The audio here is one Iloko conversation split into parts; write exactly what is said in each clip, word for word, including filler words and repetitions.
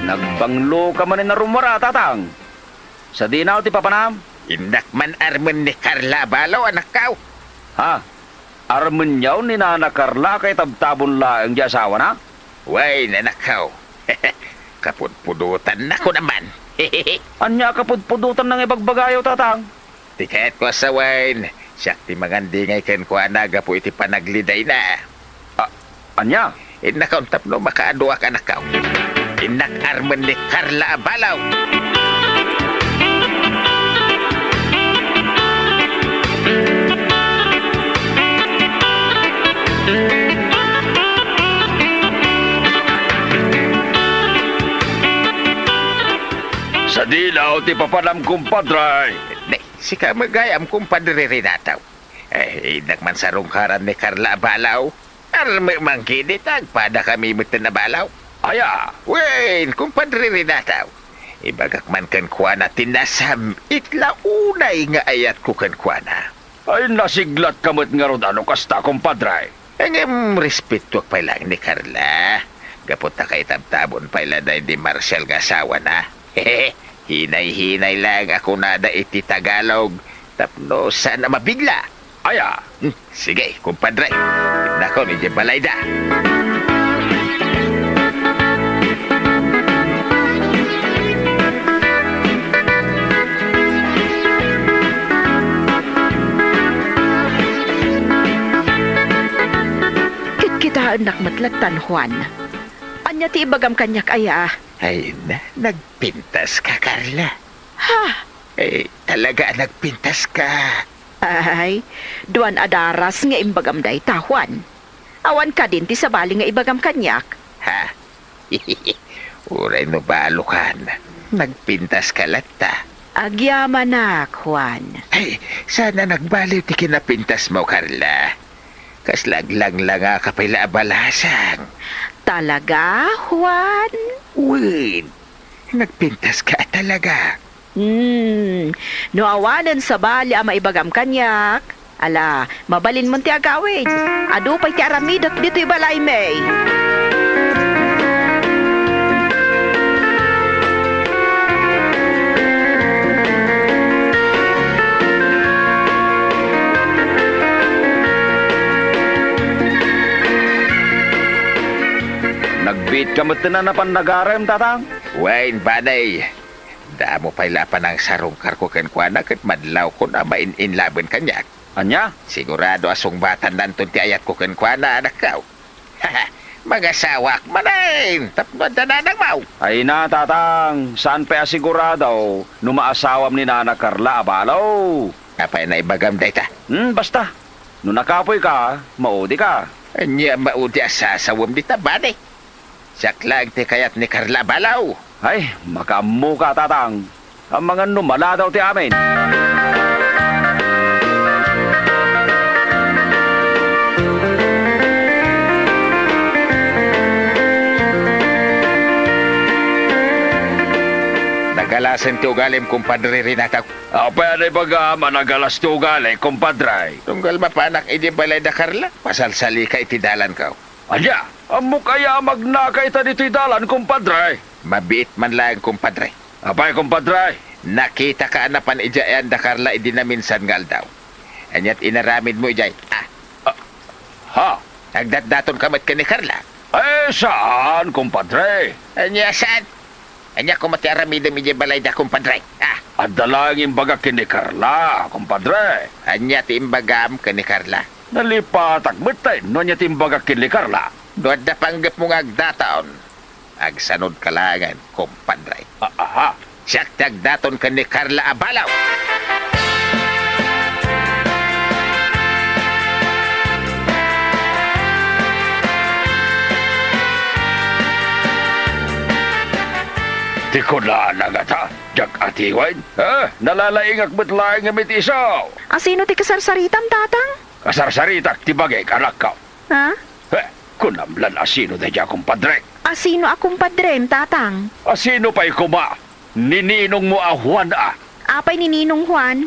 Nagbangloka manen a rummuar, Tatang. Sadino ti papanam? Innak man armen ni Carla a balaw, anakkaw. Ha? Armenyo ni Nana Carla a kaitabtabon laeng ti asawana? Wen, anakkaw. Kapudpudotanna koma man. Ania a kapudpudotanna nga ibagbagayo, Tatang? Ti kayatko a sawen, siak ti mangandingay kenkuana gapu iti panaglidayna. A-, ania? Innakon tapno makaaduak, anakkaw. Innak armen ni Carla a balaw. Sadino ti papanam, kumpadre? Ne, sika met gayam, kumpadre Renato. Eh, innak man sarungkaran ni Carla a balaw. Arme man ketdi ta agpadakami metten a balaw. Aya? Wen, kumpadre Renato. Ibagak man kenkuana ti nasam-it la unay nga ayatko kenkuana. Ay, nasiglatka met ngarud a no kasta, kumpadre. Ngem respetoak pay laeng ni Carla. Gapu ta kaitabtabon pay la daydi Marcial nga asawana. Hinay-hinay laeng a kunada iti Tagalog tapno saan a mabigla. Aya? Hmm, sige, kumpadre. Innakon idiay balayda. Kitkitaennak met lattan, Juan. Ania ti ibagam kaniak aya? Ay na, nagpintaska, Carla. Ha? Eh, talaga a nagpintaska. Ay, duan a daras nga imbagam dayta, Juan. Awan kadin ti sabali nga ibagam kaniak. Ha? Uray no balokan, nagpintaska latta. Agyamanak, Juan. Ay, saan a nagbaliw ti kinapintasmo, Carla. Kasla aglanglangaka pay la a balasang. Talaga, Juan? Wen, nagpintaska a talaga. Hmm, no awanen sabali a maibagam kaniak, ala, mabalinmon ti agawid. Adu pay ti aramidek ditoy balaymi. Nagbiitka metten a napan nagarem, Tatang? Wen, Bani. Damo pay la a panangsarungkarko kenkuana ket madlawkon a main-inlaben kaniak. Ania? Sigurado a sungbatannanton ti ayatko kenkuana, anakkaw. Mangasawak manen tapno adda nanangmo. Ay na, Tatang, saan pay a sigurado no maasawam ni Nana Carla a balo? Apay a naibagam dayta? Hmm, basta. No nakapoyka, maudika. Ania a maudi a sasawem dita, Bani? Siak laeng ti kayat ni Carla a balo. Ay, makaammoka, Tatang. Amangan no maladaw ti amin. Nagalasen ti ugalim, kumpadre Renato. Apay a naibagam a nagalas ti ugali, kumpadre? Tunggal mapanak idiay balay da Carla, pasalsalika iti dalanko. Ania? Ammok aya a magnaka ita ditoy dalan, kumpadre? Mabiit man laeng, kumpadre. Apay, kumpadre? Nakitaka a napan idiay ayan da Carla idi naminsan nga aldaw. Ania ti inaramidmo idiay? Ah. Ah, ha? Agdatdatonka met ken ni Carla? Eh, saan, kumpadre? Ania saan? Ania koma ti aramidem idiay balayda, kumpadre? Ah. Adda laeng imbagak ken ni Carla, kumpadre. Ania ti imbagam ken ni Carla? Nalipatak met no ania ti imbagak ken ni Carla. No adda panggepmo nga agdaton, agsanodka laengen, kumpadre. Ah, aha. Siak ti agdaton ken ni Carla a balaw. Ti kunana ngata, diak atiwen? Eh, nalalaingak met laeng ngem iti isu. Asino ti kasarsaritam, Tatang? Kasarsaritak ti bagik, anakko. Ha? Eh, kunam lan asino daydiay a kumpadre? Asino a kumpadrem, Tatang? Asino pay koma? Ni ninongmo a Juan a. Apay ni Ninong Juan?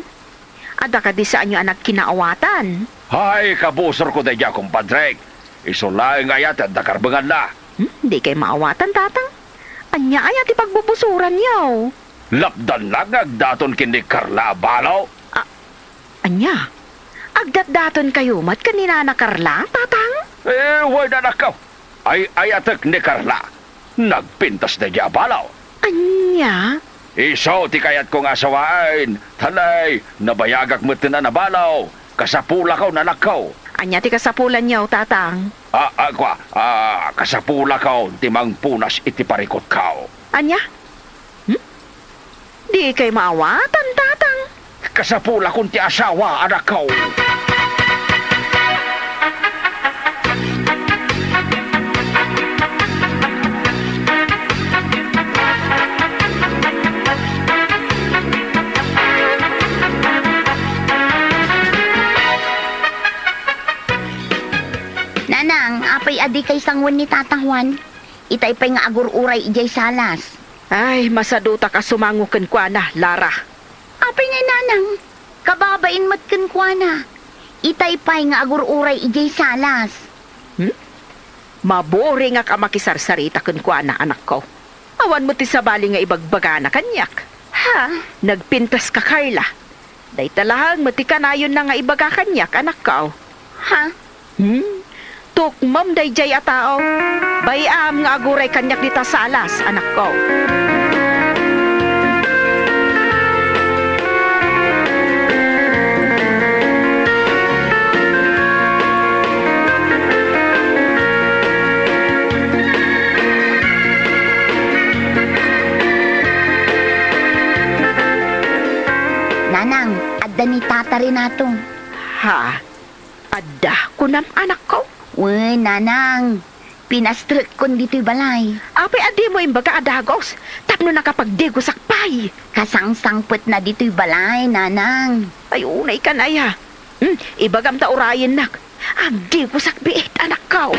Adda kadi saanyo a nagkinaawatan? Hay, kabusorko daydiay a kumpadrek. Isu laeng aya ti adda karbenganna. Hmm, dikay maawatan, Tatang. Ania aya ti pagbubusuranyo? Lapdannak nga agdaton ken ni Carla a balo. A-, ania? Agdatdatonkayo met ken ni Nana Carla, Tatang? Eh, wen, anakko. Ay-ayatek ni Carla. Nagpintas daydiay a balo. Ania? Isu ti kayatko nga asawaen. Talay, nabayagak metten a nabalo. Kasapulakon, anakko. Ania ti kasapulanyo, Tatang? Ah, ah, kua, ah, kasapulakon ti mangpunas iti parikutko. Ania? Hmm? Dikay maawatan, Tatang. Kasapulakon ti asawa, anakko. Nanang, apay a dikay sanguen ni Tata Juan? Itay pay nga agur-uray idiay salas. Ay, masadutak a sumango kenkuana, Lara. Apay ngay, Nanang? Kababain met kenkuana. Itay pay nga agur-uray idiay salas. Hmm? Maburingak a makisarsarita kenkuana, anakko. Awan met ti sabali nga ibagbagana kaniak. Ha? Nagpintas ka, Carla. Dayta laeng met ti kanayonna nga ibaga kaniak, anakko. Ha? Hmm? Tukmem daydiay a tao. Bay-am nga aguray kaniak dita salas, anakko. Nanang, adda ni Tata Renato. Ha? Adda, kunam, anakko? Wen, Nanang. Pinastrekkon ditoy balay. Apay a dimo imbaga a dagus tapno nakapagdigusak pay? Kasangsangpetna ditoy balay, Nanang. Ay, unay kan aya. Hmm, ibagam ta urayennak. Agdigusak biit, anakko.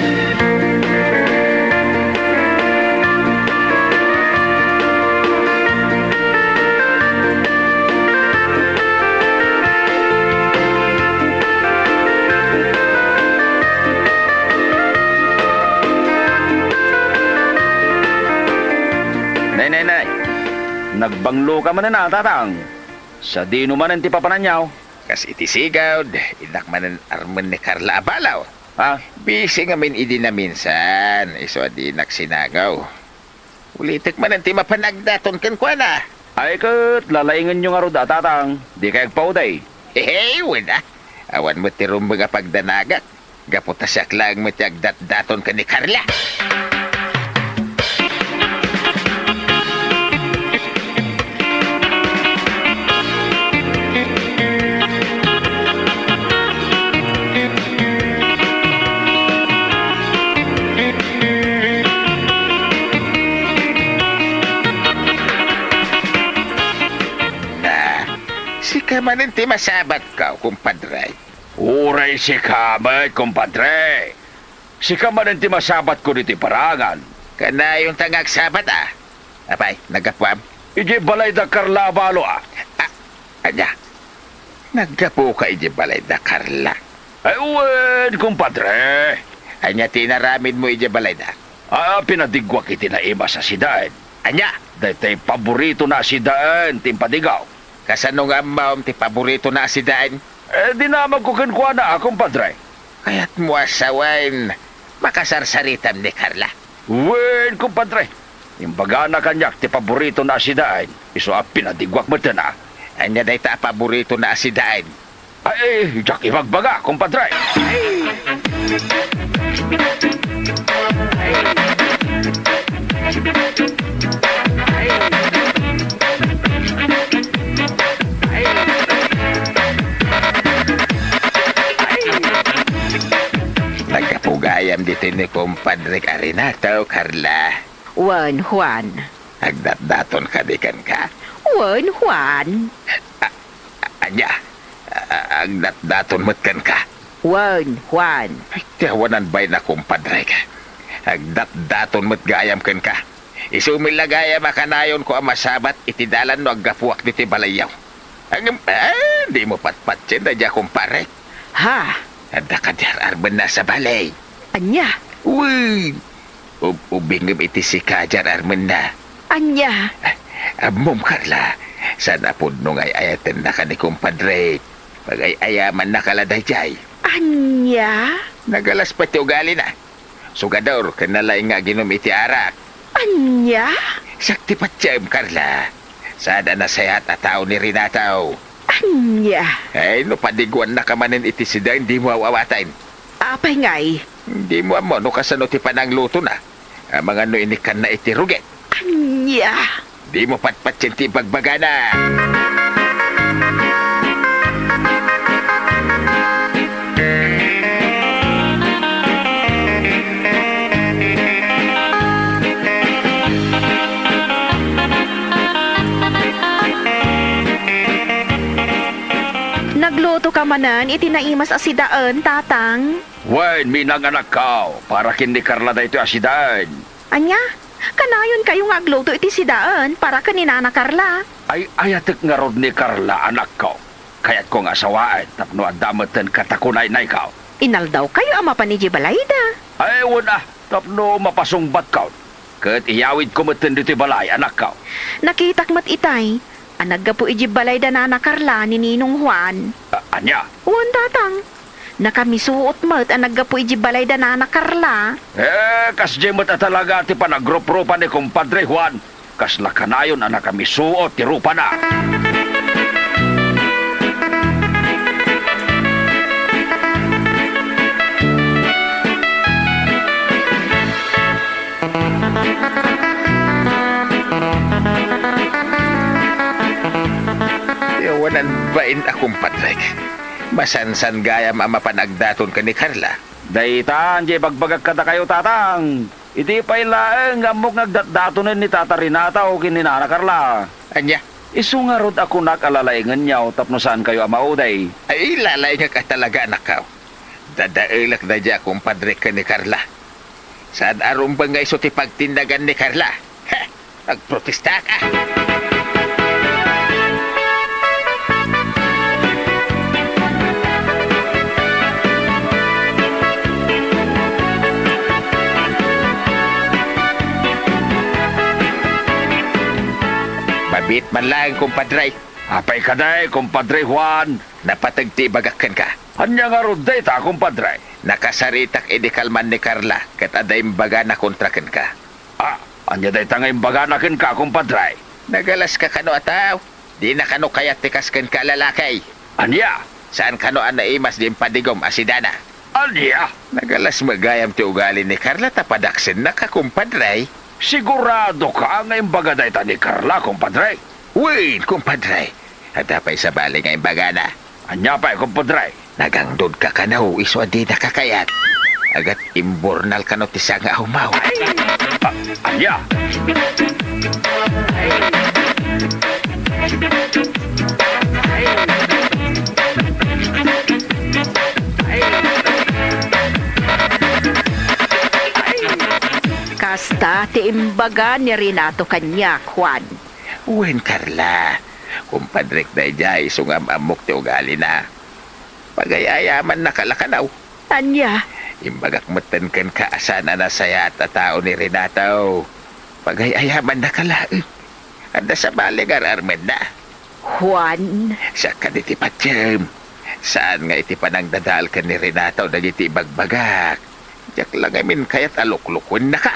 Nay, nay, nay. Nagbanglo ka manen a, Tatang. Sadino manen ti papananyo? Kas iti sigud, innak manen armen ni Carla a balo. Ha? Busy ngamin idi naminsan, isu a dinak sinango. Ulitek manen ti mapan agdaton kenkuana. Ay ket, lalaingenyo ngarud a, Tatang, dikay agpaudi. Hehe, wen a. Awan met ti rumbeng a pagdanagak. Gapu ta siak laeng met ti agdatdaton ken ni Carla. Ah, sika manen ti masabatko, kumpadre. Uray sika met, kumpadre. Sika manen ti masabatko ditoy parangan. Kanayonta nga agsabat, a. Apay, naggapuam? Idiay balay da Carla a balo, a. A, ania? Naggapuka idiay balay da Carla? Ay, wen, kumpadre. Ania ti inaramidmo idiay balay da? A, pinadigguak iti naimas a sidaen. Ania? Daytay paboritona a sidaen ti impadiguak. Kasano nga ammom ti paboritona a sidaen? Eh, dinamagko kenkuana, a, kumpadre. Kayatmo a sawen, makasarsaritam ni Carla? Wen, kumpadre. Imbagana kaniak ti paboritona a sidaen, isu a pinadigguak metten, a. Ania dayta a paboritona a sidaen? Ay, diak ibagbaga, kumpadre. Naggapu gayam ditoy ni kumpadrek a Renato, Carla. Wen, Juan. Agdatdaton kadi kenka? Wen, Juan. A-, a-, ania? A-, a-, agdatdaton met kenka? Wen, Juan. Ay, ti awanan bain a kumpadrek. Agdatdaton met gayam kenka. Isu met la gayam a kanayonko a masabat iti dalan no aggapuak ditoy balayyo. Ngem, ah, dimo patpatien daydiay a kumparek. Ha? Adda kadi ar-armenna a sabali. Ania? Wen, ub-, ubingem iti sika diay ar-armenna. Ania? Ammom, Carla, saan a pudno nga ay-ayatennaka ni kumpadre. Pagay-ayamannaka la daydiay. Ania? Nagalas pay ti ugalina. Sugador ken nalaing nga aginom iti arak. Ania? Siak ti patiem, Carla. Saan a nasayaat a tao ni Renato. Ania? Ay, no padiguannaka manen iti sidaen, dimo aw-awaten. Apay ngay? Dimo ammo no kasano ti pananglutona. Amangan no inikkanna iti ruget. Ania? Dimo patpatien ti ibagbagana. Naglutoka manen iti naimas a sidaen, Tatang? Wen, Minang, anakko, para ken ni Carla daytoy a sidaen. Ania? Kanayonkayo nga agluto iti sidaen para ken ni Nana Carla? Ay-ayatek ngarud ni Carla, anakko. Kayatko nga asawaen tapno adda metten katakunaynayko. Inaldawkayo a mapan idiay balayda? Ay, wen a, tapno mapasungbatkon. Ket iyawidko metten ditoy balay, anakko. Nakitak met itay a naggapu idiay balayda Nana Carla ni Ninong Juan. A-, ania? Wen, Tatang. Nakamisuot met a naggapu idiay balayda Nana Carla. Eh, kasdiay met a talaga ti panagruprupa ni Kumpadre Juan. Kasla kanayon a nakamisuot ti rupana. Ti awanan bain a kumpadrek. Masansan gayam a mapan agdaton ken ni Carla. Dayta, diay ibagbagak kadakayo, Tatang. Idi pay laeng nga ammok nga agdatdatonen ni Tata Renato ken ni Nana Carla. Ania? Isu ngarud a kunak a lalaingenyo tapno saankayo a maudi. Ay, lalaingek a talaga, anakko. Dadaelek daydiay a kumpadrek ken ni Carla. Saan a rumbeng nga isu ti pagtinnagan ni Carla. Heh! Agprotestaka! Mabiit man laeng, kumpadre. Apay kadi, kumpadre Juan? Napateg ti ibagak kenka. Ania ngarud dayta, kumpadre? Nakasaritak idi kalman ni Carla ket adda imbagana kontra kenka. Ah, ania dayta nga imbagana kenka, kumpadre? Nagalaska kano a tao? Dina kano kayat ti kas kenka a lalaki? Ania? Saan kano a naimas di impadigom a sidana? Ania? Nagalas met gayam ti ugali ni Carla ta padaksennaka, kumpadre. Siguradoka nga imbaga dayta ni Carla, kumpadre? Wen, kumpadre. Adda pay sabali nga imbagana. Ania pay, kumpadre? Nagangdodka kano isu a dinaka kayat. Agat imburnal kano ti sanga a umaw. A-, ania? Kasta ti imbaga ni Renato kaniak, Juan. Wen, Carla. Kumpadrek daydiay, isu nga am-ammok ti ugalina. Pagay-ayamannaka la kano. Ania? Imbagak metten kenka a saan a nasayaat a tao ni Renato. Pagay-ayamannaka laeng. Adda sabali nga ar-armenna. Juan. Siak kadi ti patiem. Saan nga iti panangdadael ken ni Renato dagiti ibagbagak. Diak la ngamin kayat a luklukennaka.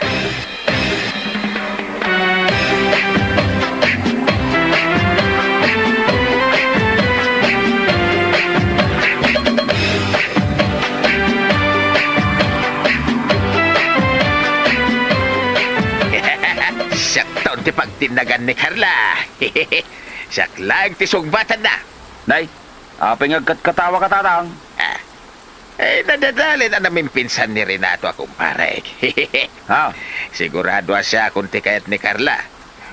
Siakton ti pagtinnagan ni Carla. Siak laeng ti sungbatanna. Nay, apay nga agkatkatawaka, Tatang? Ah, eh, nadadalen a namimpinsan ni Renato a kumparek. Ha? Sigurado a siakon ti kayat ni Carla.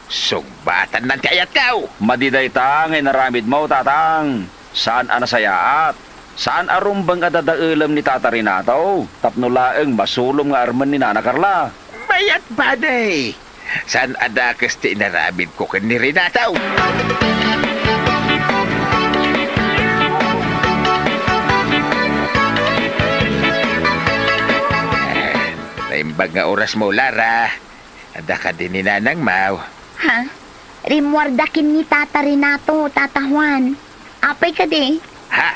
Sungbatannan ti ayatko! Madi dayta nga inaramidmo, Tatang. Saan a nasayaat. Saan a rumbeng a dadaelem ni Tata Renato tapno laeng masulom nga armen ni Nana Carla. Mayat, padi! Saan a dakes ti inaramidko ken ni Renato. Eh, naimbag nga orasmo, Lara. Adda kadi ni nanangmo? Ha? Rimmuarda ken ni Tata Renato, Tata Juan. Apay kadi? Ha?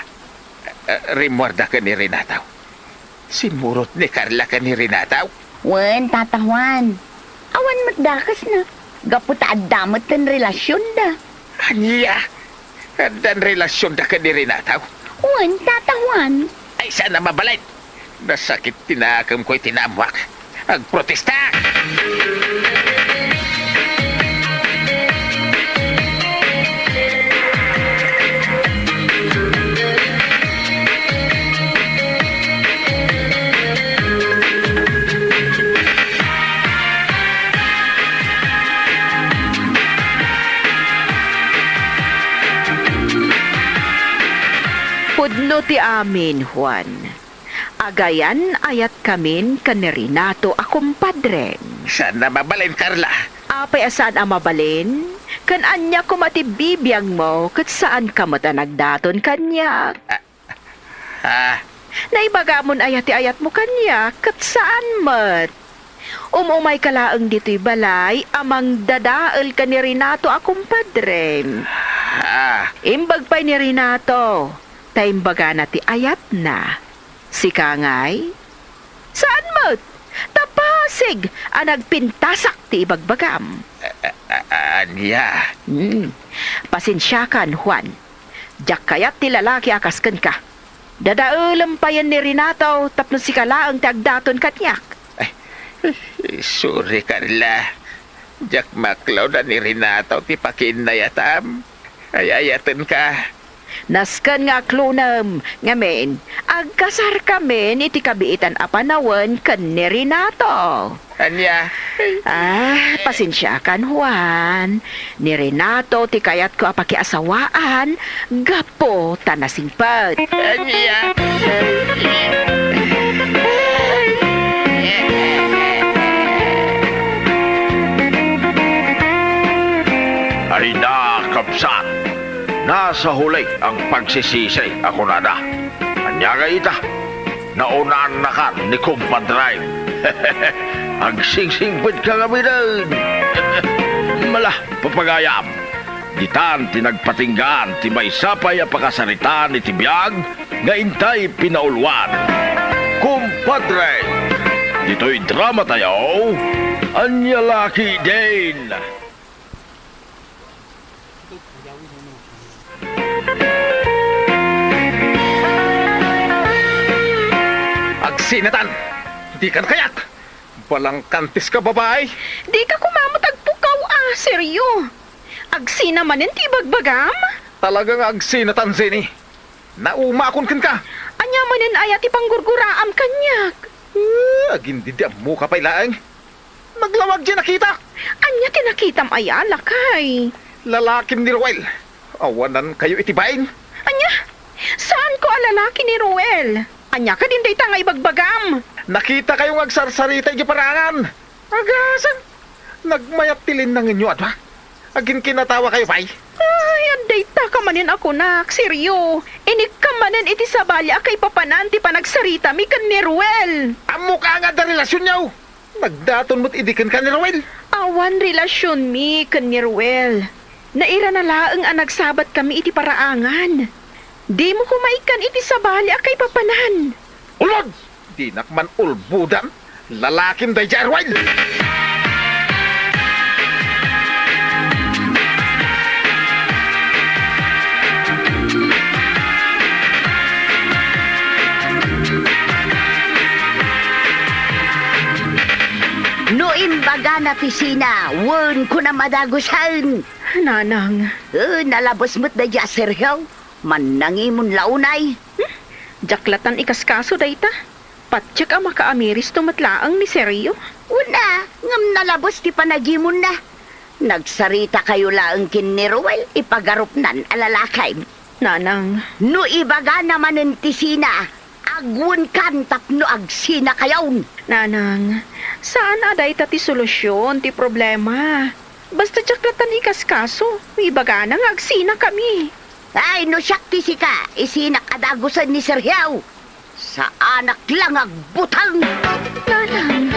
Eh, rimmuarda ken ni Renato? Simmurot ni Carla ken ni Renato? Wen, Tata Juan. Awan met dakesna. Gapu ta adda met ti relasionda. Ania? Addan relasionda ken ni Renato? Wen, Tata Juan. Ay, saan a mabalin? Nasakit ti nakemko iti naammoak. Agprotesta! Pudno ti amin, Juan. Agayan-ayatkamin ken ni Renato a kumpadrem. Saan a mabalin, Carla? Apay a saan a mabalin? Ken ania koma ti bibiangmo ket saanka met a nagdaton kaniak? Ah, ah. Naibagamon aya ti ayatmo kaniak ket saan met? Um-umayka laeng ditoy balay a mangdadael ken ni Renato a kumpadrem. Ah. Imbag pay ni Renato, ta imbagana ti ayatna. Sika ngay? Saan met? Ta pasig a nagpintasak ti ibagbagam. A-, a-, a-, ania? Hmm. Pasensiakan, Juan. Diak kayat ti lalaki a kas kenka. Dadaelem payen ni Renato tapno sika laeng ti agdaton kaniak. Ay, sorry, Carla. Diak maklawda ni Renato ti pakiinnayatam. Ay-ayatenka. Nasken nga aklonem, ngamin, agkasarkamin iti kabiitan a panawen ken ni Renato. Ania? Ah, pasensiakan, Juan. Ni Renato ti kayatko a pakiasawaan gapu ta nasingpet. Ania? Ay na, kabsat. Nasahuli ang pagsisisi a kunada. Ania nga ita? Naunannakan ni kumpadrem. Agsingsingpetka ngaminen. Mala, papagayam. Ditan ti nagpatinggaan ti maysa pay a pakasaritaan iti biag nga intay pinauluan. Kumpadre, ditoy drama tayo, ania la ketdin? Agsinatan! Dikan kayat! Balangkantis ka, babai! Dika koma met agpukaw a, Sergio. Agsina manen ti ibagbagam? Talaga nga agsinatan, Jenny. Naumaakon kenka. Ania manen aya ti panggurguraam kaniak? Eh, agindidi ammoka pay laeng. Naglawag diay nakitak. Ania ti nakitam aya, lakay? Lalakim ni Ruel. Awanankayo iti bain. Ania? Saanko a lalaki ni Ruel. Ania kadin dayta nga ibagbagam? Nakitakayo nga agsarsarita idiay paraangan. Agasem! Nagmayat ti linnangenyo a dua. Aginkinatawakayo pay? Ay, addaytaka manen a kunak, Sergio. Inikka manen iti sabali a kaipapanan ti panagsaritami ken ni Ruel. Ammok a nga adda relasionyo. Nagdaton met idi kenka ni Ruel. Awan relasionmi ken ni Ruel. Nairana laeng a nagsabatkami iti paraangan. Dimo koma ikkan iti sabali a kaipapanan. Ulbod! Dinak man ulbodan. Lalakim daydiay a Ruel! No imbagana ti sina, wen, kunam a dagusen. Nanang. Eh, nalabes met daydiay a Sergio. Mannangimon la unay. Hmm? Diak latan ikaskaso dayta. Patiek a makaamiristo met laeng ni Sergio. Wen a, ngem nalabes ti panagimonna. Nagsaritakayo laeng ken ni Ruel, ipagarupnan a lalakim. Nanang. No ibagana manen ti sina, agwenkan tapno agsinakayon. Nanang, saan a dayta ti solusion ti problema. Basta diak latan ikaskaso, no ibagana nga agsinakami. Ay, no siak ti sika, isinak a dagusen ni Sergio. Saanak la nga agbuteng. Nanang.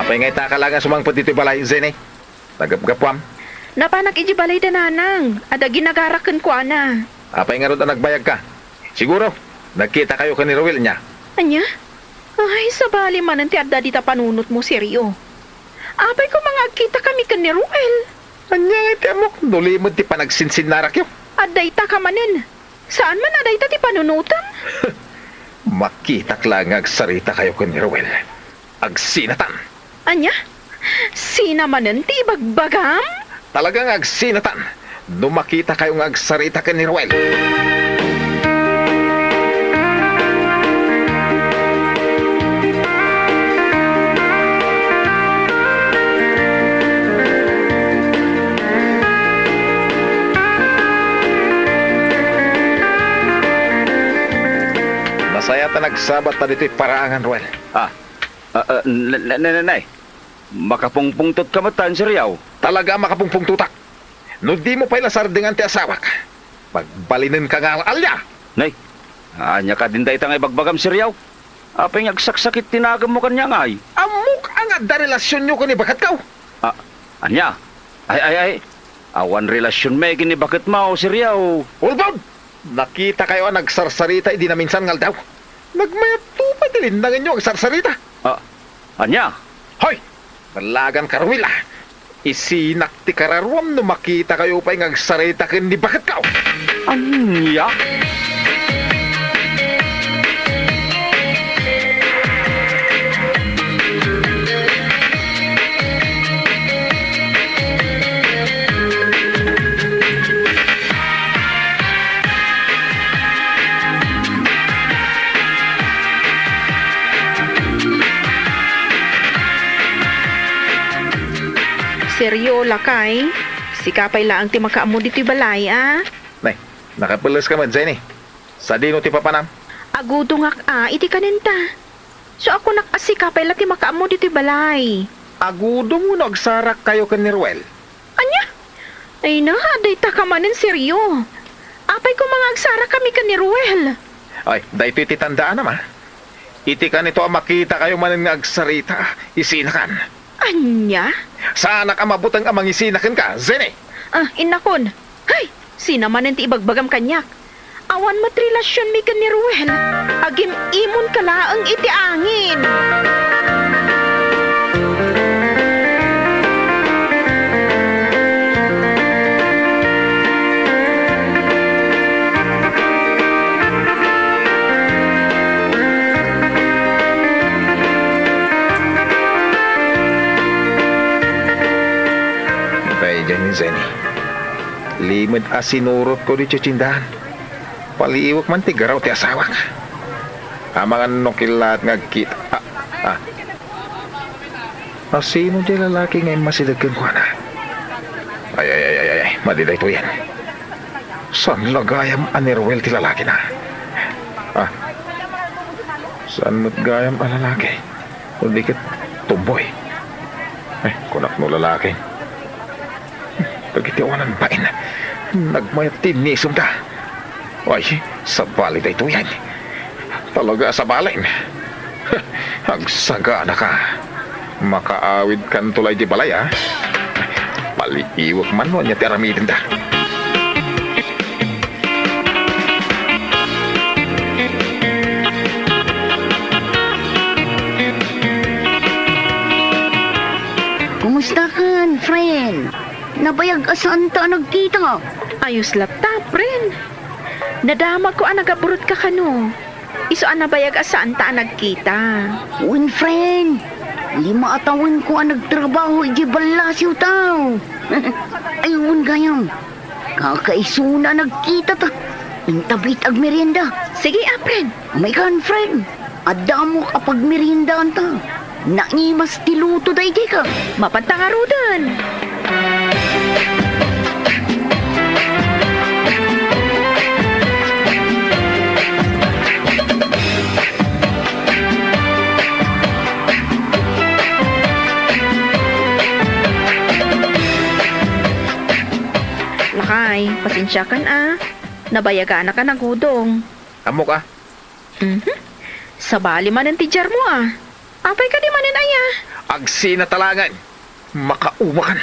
Apay nga itaka laeng a sumangpet ditoy balay, Jenny? Nagapgapuam? Napanak idiay balay da nanang, adda ginagara kenkuana. Apay ngarud a nagbayagka? Siguro, nagkitakayo ken ni Ruel, ania? Ania? Ay, sabali manen ti adda dita panunotmo, Sergio. Apay koma nga agkitakami ken ni Ruel? Ania ngay ti ammok no limed ti panagsinsinnarakyo? Adda itaka manen. Saan man a dayta ti panunotam? Makitak laeng nga agsaritakayo ken ni Ruel. Agsinatan. Ania? Sina manen ti ibagbagam? Talaga nga agsinatan no makitakayo nga agsarita ken ni Ruel. Nasayat a nagsabat ta ditoy paraangan, Ruel. Ah, ah, ah, ne-, ne-, ne-, ne-, ne. Makapungpungtotka met, Sergio. Talaga a makapungpungtotak. No dimo pay la sardengan ti asawak, pagbalinenka nga al-alia. Nay, ania kadin dayta nga ibagbagam, Sergio? Apay nga agsaksakit ti nagemmo kaniak ngay? Ammok a nga adda relasionyo ken ni baketko. Ah, ania? Ay, ay, ay. Awan relasionmi ken ni baketmo, Sergio. Ulbod! Nakitakayo a nagsarsarita idi naminsan nga aldaw. Nagmayatto pay ti linnangenyo agsarsarita. Ah, ania? Hoy! Nalaganka, Ruel, a. Isinak ti kararuam no makitakayo pay nga agsarita ken ni baketko. Ania? Sergio, lakay, sika pay laeng ti makaammo ditoy balay, a? Nay, nakapelleska met, Jenny. Sadino ti papanam? Agudongak a iti kanenta. Isu a kunak a sika pay la ti makaammo ditoy balay. Agudom wenno agsarakkayo ken ni Ruel? Ania? Ay na, dayta ka manen, Sergio. Apay koma nga agsarakami ken ni Ruel? Ay, daytoy ti tandaanam, a. Iti kanito a makitakayo manen nga agsarita, isinakan. Ania? Saanak a mabuteng a mangisina kenka, Jenny! Ah, innakon. Hay! Sina manen ti ibagbagam kaniak? Awan met relasionmi ken ni Ruel. Agim-imonka laeng iti angin. Daydiay ni Jenny. Limed a sinurotko ditoy tiendahan. Paliiwek man ti garaw ti asawak. Amangan no kellaat nga agkita. Ah, ah. A, sino diay lalaki nga immasideg kenkuana? Ay, ay, ay, ay, ay, madi daytoyen. Saan la gayam a ni Ruel ti lalakina? Ah, saan met gayam a lalaki? Kundi ket tomboy. Ay, kunak no lalaki. Dagiti awanan bain, nagmayat ti innisemda. Ay, sabali daytoyen. Talaga a sabalen. Agsaganaka. Makaawidkanto la idiay balay, a. Paliiwek man no ania ti aramidenda. Kumustakan, friend? Nabayag a saanta a nagkita. Ayos latta, friend. Nadamagko a nagabroadka kano. Isu a nabayag a saanta a nagkita. Wen, friend. Lima a tawenko a nagtrabaho idiay ballasiwtaw. Ay, wen gayam. Kakaisuna a nagkitata. Intabi ti agmerienda. Sige, a, friend. Umaykan, friend. Adda ammok a pagmeriendaanta. Naimas ti luto daydiay ka. Mapanta ngaruden. Lakay, pasensiakan a. Nabayaganaka nagudong. Ammok a. Mhm. Sabali manen ti diarmo a. Apay kadi manen aya? Agsina talagan. Makaumakan.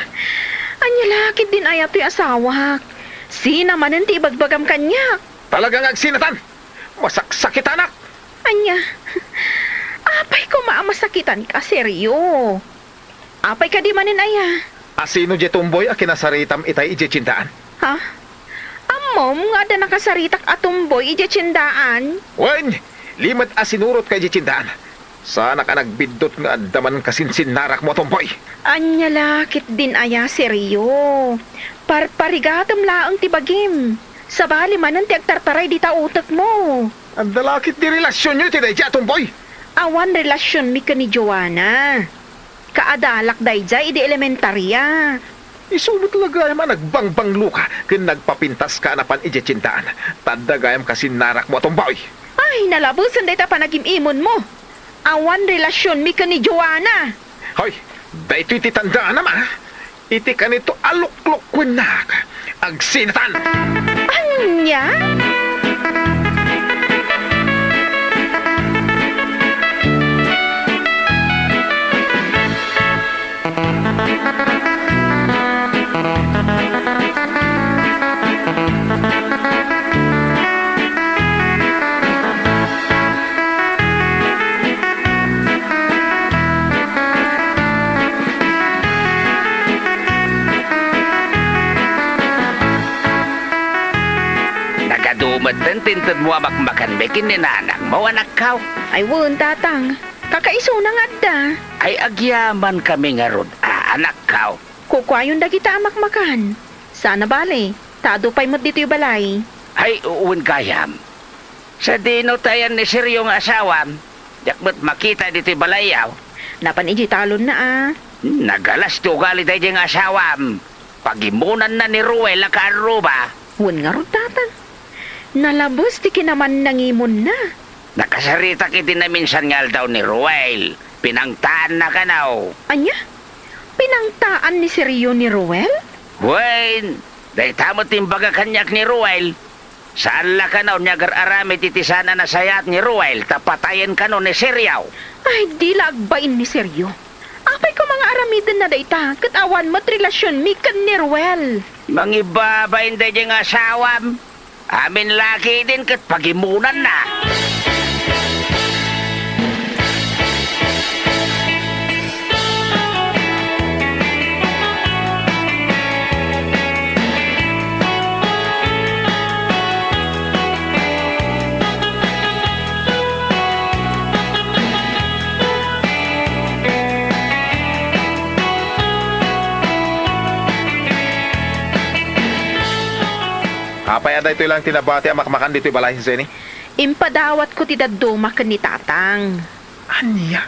Ania la ketdin aya toy asawak? Sina manen ti ibagbagam kaniak? Talaga nga agsinatan. Masaksakitanak. Ania? Apay koma a masakitanka, Sergio? Apay kadi manen aya? Asino diay tumboy a kinasaritam itay idiay tiendaan? Ha? Ammom nga adda nakasaritak a tumboy idiay tiendaan? Wen, limed a sinurotka idiay tiendaan. Saanak a nagbiddut nga adda man kasinsinnarakmo a tumboy. Ania la ketdin aya, Sergio? Parparigatem laeng ti bagim. Sabali manen ti agtartaray dita utekmo. Adda la ketdi relasionyo iti daydiay a tumboy? Awan relasionmi ken ni Joanna. Kaadalak daydiay idi elementaria. Isu met la gayam a nagbangbangloka ken nagpapintaska a napan idiay tiendaan. Ta adda gayam kasinnarakmo a tumboy. Ay, nalabesen dayta panagim-imonmo. Awan relasionmi ken ni Joanna. Hoy, daytoy ti tandaanam, a. Iti kanito a luklukkuennak, agsinatan. Ania? Nagadu metten ti intedmo a makmakanmi ken ni nanangmo, anakko? Ay, wen, tatang. Kakaisuna nga adda. Ay, agyamankami ngarud, a, anakko. Kukuayon dagita a makmakan. Saan a bale, ta adu pay met ditoy balay. Ay, wen gayam. Sadino ti ayan ni Sergio nga asawam? Diak met makita ditoy balayyo. Napan idiay talonna, a. Nagalas ti ugali daydiay nga asawam. Pagimonanna ni Ruel a kaarruba. Wen ngarud, tatang. Nalabes ti kinamannangimonna. Nakasaritak iti naminsan nga aldaw ni Ruel. Pinangtaanna kano. Ania? Pinangtaan ni Sergio ni Ruel? Wen, dayta met ti imbaga kaniak ni Ruel. Saan la kano nga agar-aramid iti saan a nasayaat ni Ruel ta patayen kano ni Sergio. Ay, di la agbain ni Sergio. Apay koma nga aramidenna dayta ket awan met relasionmi ken ni Ruel? Mangibabain daydiay nga asawam. Amin la ketdin ket pagimonanna. Apay a daytoy laeng ti nabati a makmakan ditoy balay, Jenny? Impadawatko ti dadduma ken ni Tatang. Ania?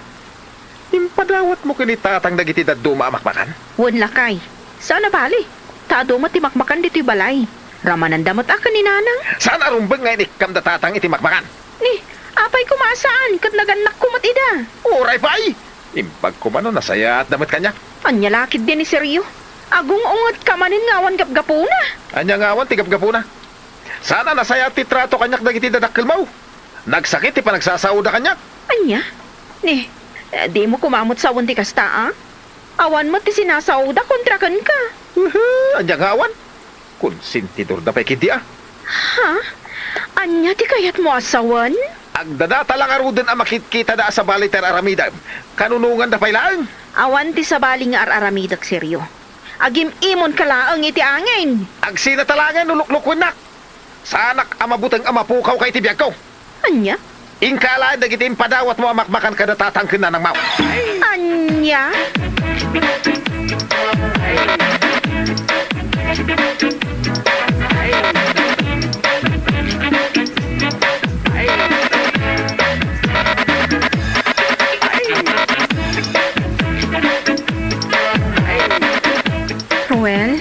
Impadawatmo ken ni Tatang dagiti dadduma a makmakan? Wen, lakay. Saan a bale, ta adu met ti makmakan ditoy balay. Ramananda met a ken ni Nanang. Saan a rumbeng nga inikkamda Tatang iti makmakan? Ni, apay koma a saan ket nagannakko met ida. Uray pay! Imbag koma no nasayaatda met kaniak. Ania la ketdi ni Sergio? Agung-ungetka manen nga awan gapgapuna. Ania nga awan ti gapgapuna? Saan a nasayaat ti trato kaniak dagiti dadakkelmo? Nagsakit ti panagsasaoda kaniak. Ania? Ni, eh, dimo koma met sawen ti kasta, a? Awan met ti sinasaoda kontra kenka. Uhu, ania nga awan? Konsentidorda pay ketdi, a. Ha? Ania ti kayatmo a sawen? Agdadata la ngaruden a makitkitada a sabali ti ar-aramidem. Kanunonganda pay laeng. Awan ti sabali nga ar-aramidek, Sergio. Agim-imonka laeng iti angin. Agsinata laeng no luklukuennak. Saanak a mabuteng a mapukawka iti biagko. Ania? Inka alaen dagiti impadawatmo a makmakan kada Tatang ken Nanangmo. Ania? Ruel,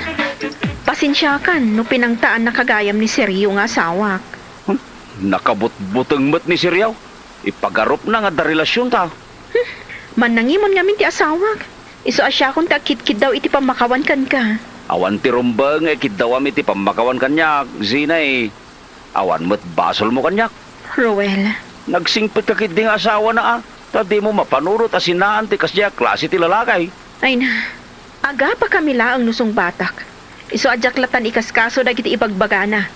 pasensiakan no pinangtaannaka gayam ni Sergio nga asawak. Hmm? Nakabutbuteng met ni Sergio. Ipagarupna nga adda relasionta. Hmm, mannangimon ngamin ti asawak. Isu a siakon ti agkitkiddaw iti pammakawan kenka. Awan ti rumbeng nga ikiddawam iti pammakawan kaniak, Zina, e. Awan met basolmo kaniak. Ruel. Nagsingpetka ketdi nga asawana, a. Ta dimo mapanunot a sinaan ti kasdiay a klase ti lalaki. Ay na, agapakami laeng no sungbatak. Isu a diak latta ikaskaso dagiti ibagbagana.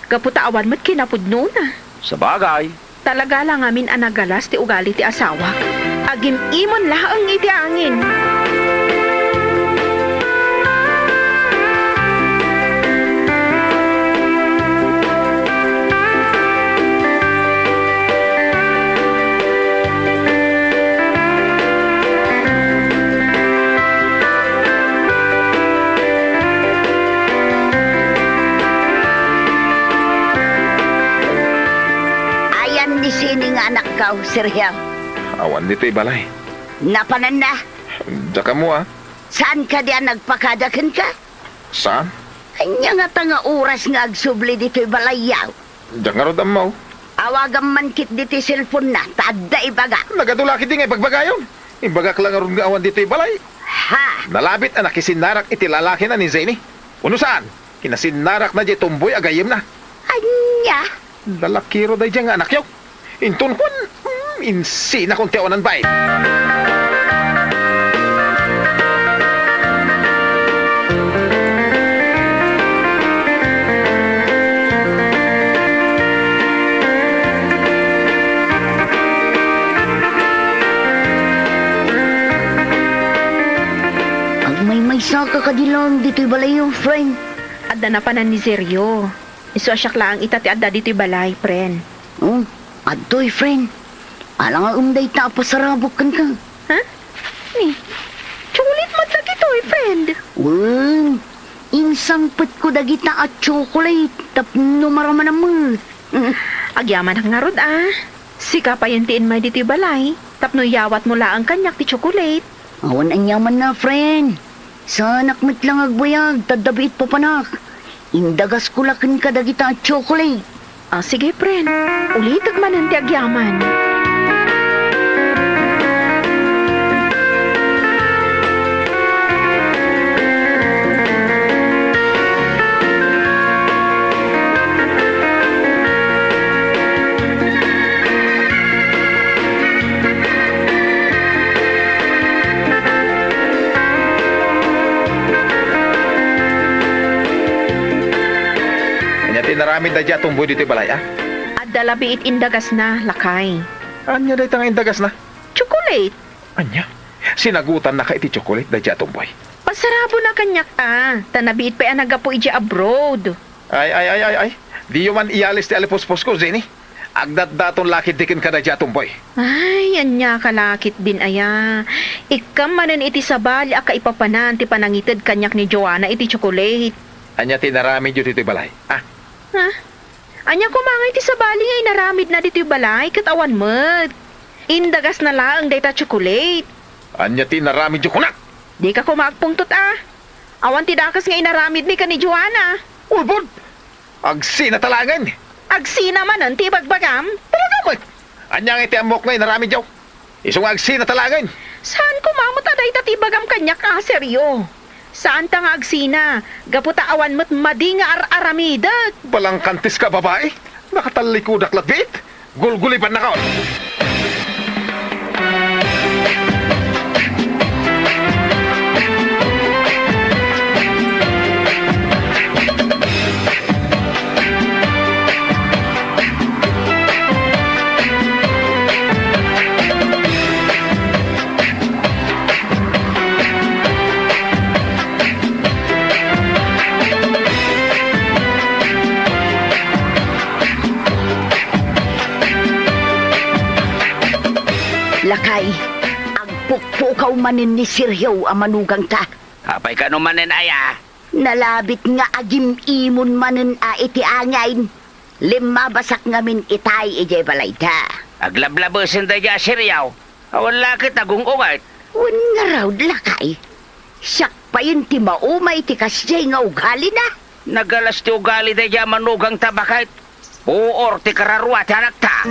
Gapu ta awan met kinapudnona. Sabagay. Talaga la ngamin a nagalas ti ugali ti asawak. Agim-imon laeng iti angin. Ayan ni Sini nga anakko, Sergio? Awan ditoy balay. Napananna? Diak ammo a. Saan kadi a nagpakada kenka? Saan? Ania ngata nga oras nga agsubli ditoy balayyo? Diak ngarud ammo. Awagam man ketdi ti cellphone-na, ta adda ibaga. Nagadu la ketdi nga ibagbagayon. Imbagak la ngarud nga awan ditoy balay. Ha? Nalabit a nakisinnarak iti lalakina ni Jenny. Wenno saan? Kinasinnarakna diay tomboy a gayyemna. Ania? Lalakiro daydiay nga anakyo. Inton kuan, mm, insinakon ti awanan bain. Agmaymaysaka kadi laeng ditoy balayyo, friend? Adda napanan ni Sergio. Isu a siak laeng ita ti adda ditoy balay, friend. Oh, adtoy, friend. Ala nga um dayta a pasarabok kenka. Ha? Ni, chocolate met dagitoy, friend. Wen, insangpetko dagita a chocolate tapno maramana met. Agyamanak ngarud a. Sika payen ti immay ditoy balay tapno iyawatmo laeng kaniak ti chocolate. Awan aniamanna, friend. Saanak met la nga agbayag ta adda biit papanak. Indagasko la kenka dagita a chocolate. Ah, sige, friend. Ulitek manen ti agyaman. Ania ti inaramid daydiay a tomboy ditoy balay, a? Adda la biit indagasna, lakay. Ania dayta nga indagasna? Chocolate. Ania? Sinagotannaka iti chocolate daydiay a tomboy? Pasarabona kaniak a, ta nabiit pay a naggapu idiay abroad. Ay, ay, ay, ay, ay. Diyo man iyalis ti alipuspusko, Jenny. Agdatdaton la ketdi kenka daydiay a tomboy. Ay, aniaka la ketdin aya. Ikkam manen iti sabali a kaipapanan ti panangited kaniak ni Joanna iti chocolate. Ania ti inaramidyo ditoy balay? Ah? Ha? Ania koma ngay ti sabali nga inaramidna ditoy balay ket awan met? Indagasna laeng dayta a tsokolate. Ania ti inaramidyo kunak? Dika koma agpungtot a. Awan ti dakes nga inaramidmi ken ni Joanna. Ulbod! Agsinata laengen! Agsina manen ti ibagbagam? Talaga met! Ania ngay ti ammok nga inaramidyo? Isu nga agsinata laengen. Saan koma met a dayta ti ibagam kaniak a serio. Saanta nga agsina, gapu ta awan met madi nga ar-aramidek. Balangkantis ka, babai. Nakatallikudak latbiit. Gulgulibannakon. Lakay, agpukpukaw manen ni Sergio a manugangta. Apay kano manen aya? Nalabit nga agim-imon manen a iti angin. Limmabasak ngamin itay idiay balayda. Aglablabesen daydiay a Sergio. Awan la ket agung-unget. Wen ngarud, lakay. Siak payen ti maumay ti kasdiay nga ugalina. Nagalas ti ugali daydiay a manugangta, baket. Puor ti kararua ti anakta.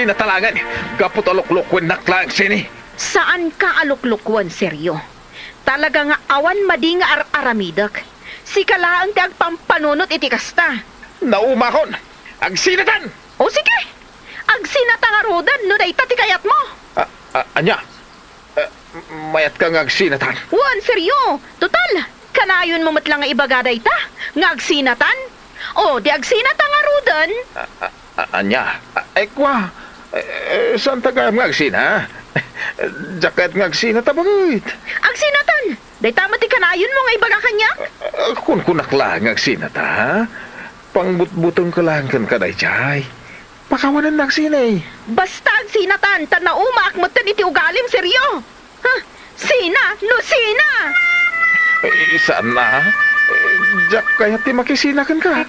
natalangen, gapu ta luklukuennak laeng sini. Saanka a luklukoen, Sergio. Talaga nga awan madi nga ar-aramidek. Sika laeng ti agpampanunot iti kasta. Naumakon! Agsinatan! O sige! Agsinata ngaruden no dayta ti kayatmo. A-, a-, ania? Eh, mayatka nga agsinatan? Wen, Sergio. Total, kanayonmo met la nga ibaga dayta nga agsinatan. O, di agsinata ngaruden. A-, a-, a-, ania? A-, ay, kua. Eh, eh, saanta gayam nga agsina? Diak kayat nga agsinata, baket. Agsinatan! Dayta met ti kanayonmo nga ibaga kaniak? Eh, kunkunak laeng nga agsinata, ha? Pangbutbutengko laeng kenka daydiay. Pakawanennak sini. Basta agsinatan, ta naumaak metten iti ugalim, Sergio. Ha? Sina? No sina? Eh, saan a? Eh, diak kayat ti makisina kenka.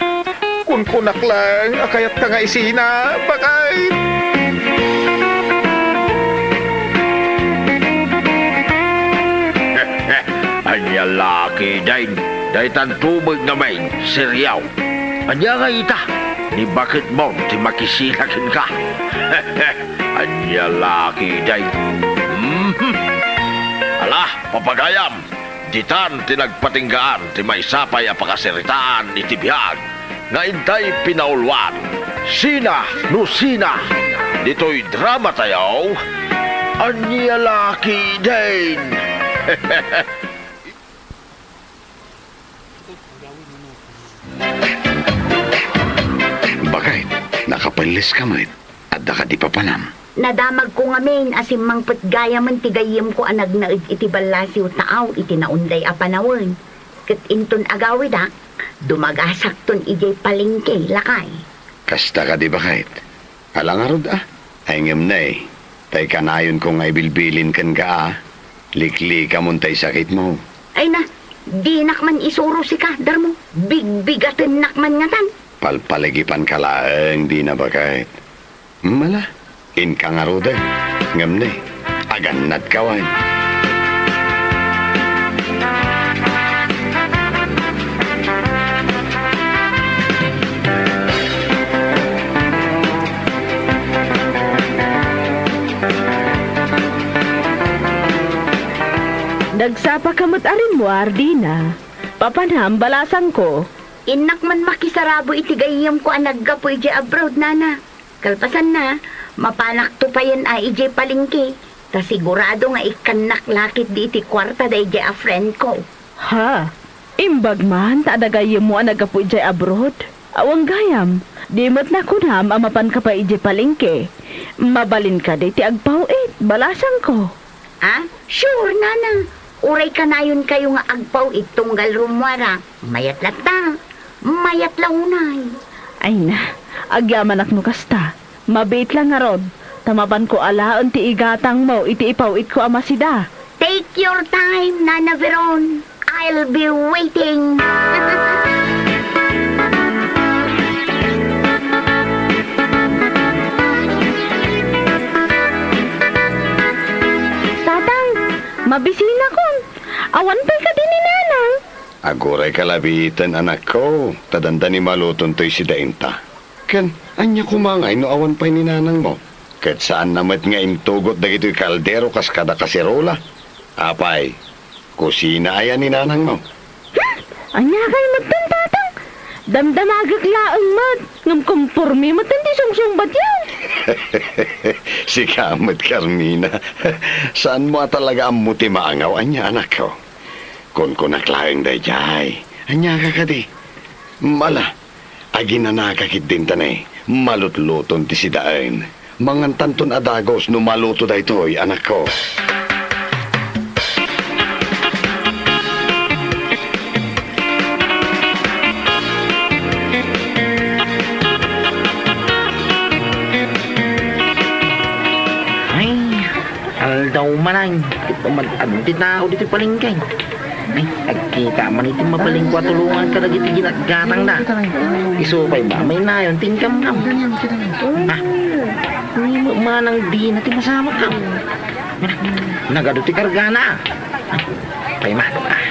Kunkunak laeng a kayatka nga isina, baket. Ania la ketdin, daytanto met ngamin, Sergio. Ania ngay ita? Ni baketmo ti makisina kenka. Ania la ketdin? Mhm. Ala, papagayam, ditan ti nagpatinggaan ti maysa pay a pakasaritaan iti biag nga intay pinauluan. Sina no sina ditoy dramatayo? Ania la ketdin? Baket, nakapelles ka met. Adda kadi papanam? Nadamagko ngamin a simmangpet gayamen ti gayyemko a nagnaed iti ballasiw taaw iti naunday a panawen. Ket inton agawidak, dumagasakton idiay palengke, lakay. Kasta kadi, baket? Ala ngarud a. Ay ngem nay, tay kanayonko nga ibilbilin kenka a, liklikamon tay sakitmo. Ay na, dinak man isuro sika, Darmo. Bigbigatennak man ngatan. Palpaligipanka laeng dina, baket. Mala, inka ngaruden. Ngem nay, agannadka wen. Nagsapaka met a rimmuar, Dina. Papanam, balasangko. Innak man makisarabo iti gayyemko a naggapu idiay abroad, nana. Kalpasanna, mapanakto payen a idiay palengke, ta sigurado nga ikkannak la ketdi iti kuarta daydiay a friend ko. Ha? Imbag man ta adda gayyemmo a naggapu idiay abroad? Awan gayam, di met nakunam a mapanka pay idiay palengke. Mabalin kadi ti agpaw-it, balasangko. Ah, sure, nana. Uray kanayonkayo nga agpaw-it tunggal rummuarak, mayat latta. Mayat la unay. Ay na, agyamanak no kasta. Mabiit la ngarud, ta mapanko alaen ti igatangmo iti ipaw-itko a masida. Take your time, Nana Veron. I'll be waiting. Tatang, mabisinakon. Awan pay kadi ni Nanang? Aguray kalabiten, anakko, ta dandani maluton toy sidainta. Ken, ania koma ngay no awan pay ni nanangmo? Ket saanna met nga intugot dagitoy kaldero kas kada kaserola. Apay, kusina aya ni nanangmo? Hmm? Ania kay metten, Tatang? Damdamagek laeng met, ngem komporme metten ti sungsungbatyo. Sika met, Carmina. Saanmo a talaga ammo ti maangaw ania, anakko? Kunkunak laeng daydiay. Ania ka kadi? Mala, aginanaka ketdin ta ne, malutluton ti sidaen. Mangantanton a dagus no maluto daytoy, anakko. Ay, aldaw manen, ket umad-adu ti tao ditoy palengke. Ay, agkita man iti mabalin ko a tulongan kadagiti ginatgatangna. Isu pay ba, mainayon ti inkamkam. Ah, ni Manang Dina ti masamak, ah. Nagadu ti kargana. Ay, pay ma. Ah.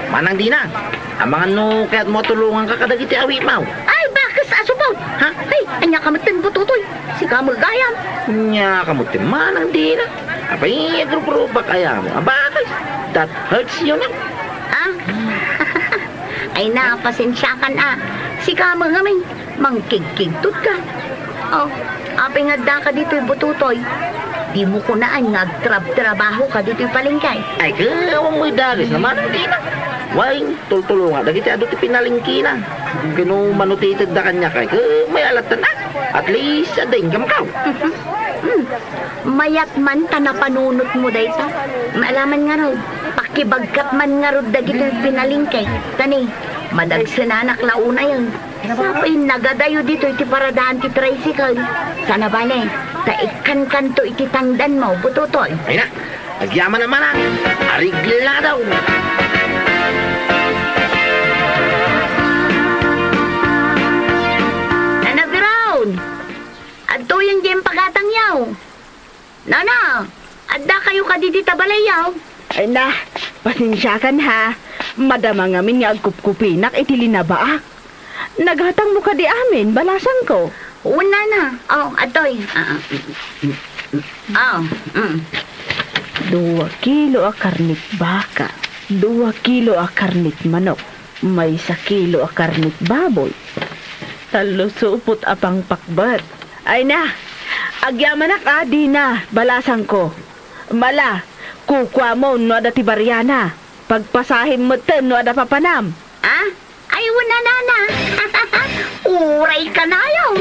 Manang Dina, amangan no kayatmo a tulonganka kadagiti awitmo. Ay, bakes a supot! Ha? Ay, ania ka metten, Butotoy? Sika met gayam. Ania ka metten, manang dina? Apay, agruprupak ayam. Abakes, that hurts you, no? Ah? Ay na, pasensiakan, ah. Sika met ngamin, mangkigkigtot ka. Oh, apay nga addaka ditoy, Butotoy? Dimo kunaan nga agtrabtrabaho ka ditoy palengke? Ay, ket awan met dakes, manang dina. Way, tultulonga dagiti adu ti pinalengkena. Ket no manutitedda kaniak, ay, ket mayat latta. At least, adda income-ko. Hmm. Mayat man ta napanunotmo dayta. Maalaman ngarud, pakibagkat man ngarud dagiti pinalengke. Tani, madagsenanak la unayen. Sapay nagadayo ditoy ti paradaan ti tricycle. Sana bale, ta ikkankanto iti tangdanmo, Butotoy. Ay na, agyamanak, manang. Areglado. Nana Brown, adtoyen diay impagatangyo. Nana, addakayo kadi dita balayyo? Ay na, pasensiakan ha. Madama ngamin nga agkupkupinak iti linabaak. Nagatangmo kadi amin, balasangko? Wen, nana. Oh, adtoy. Ah, ah, mm, mm, mm. Oh, mm. Dua kilo a karnit baka, dua kilo a karnit manok, maysa kilo a karnit baboy, tallo supot a pangpakbet. Ay na, agyamanak a dina, balasangko. Mala, kukuamon no adda ti bariana. Pagpasahem metten no adda papanam. Ah? Ay, wen, nana. Uray kanayon.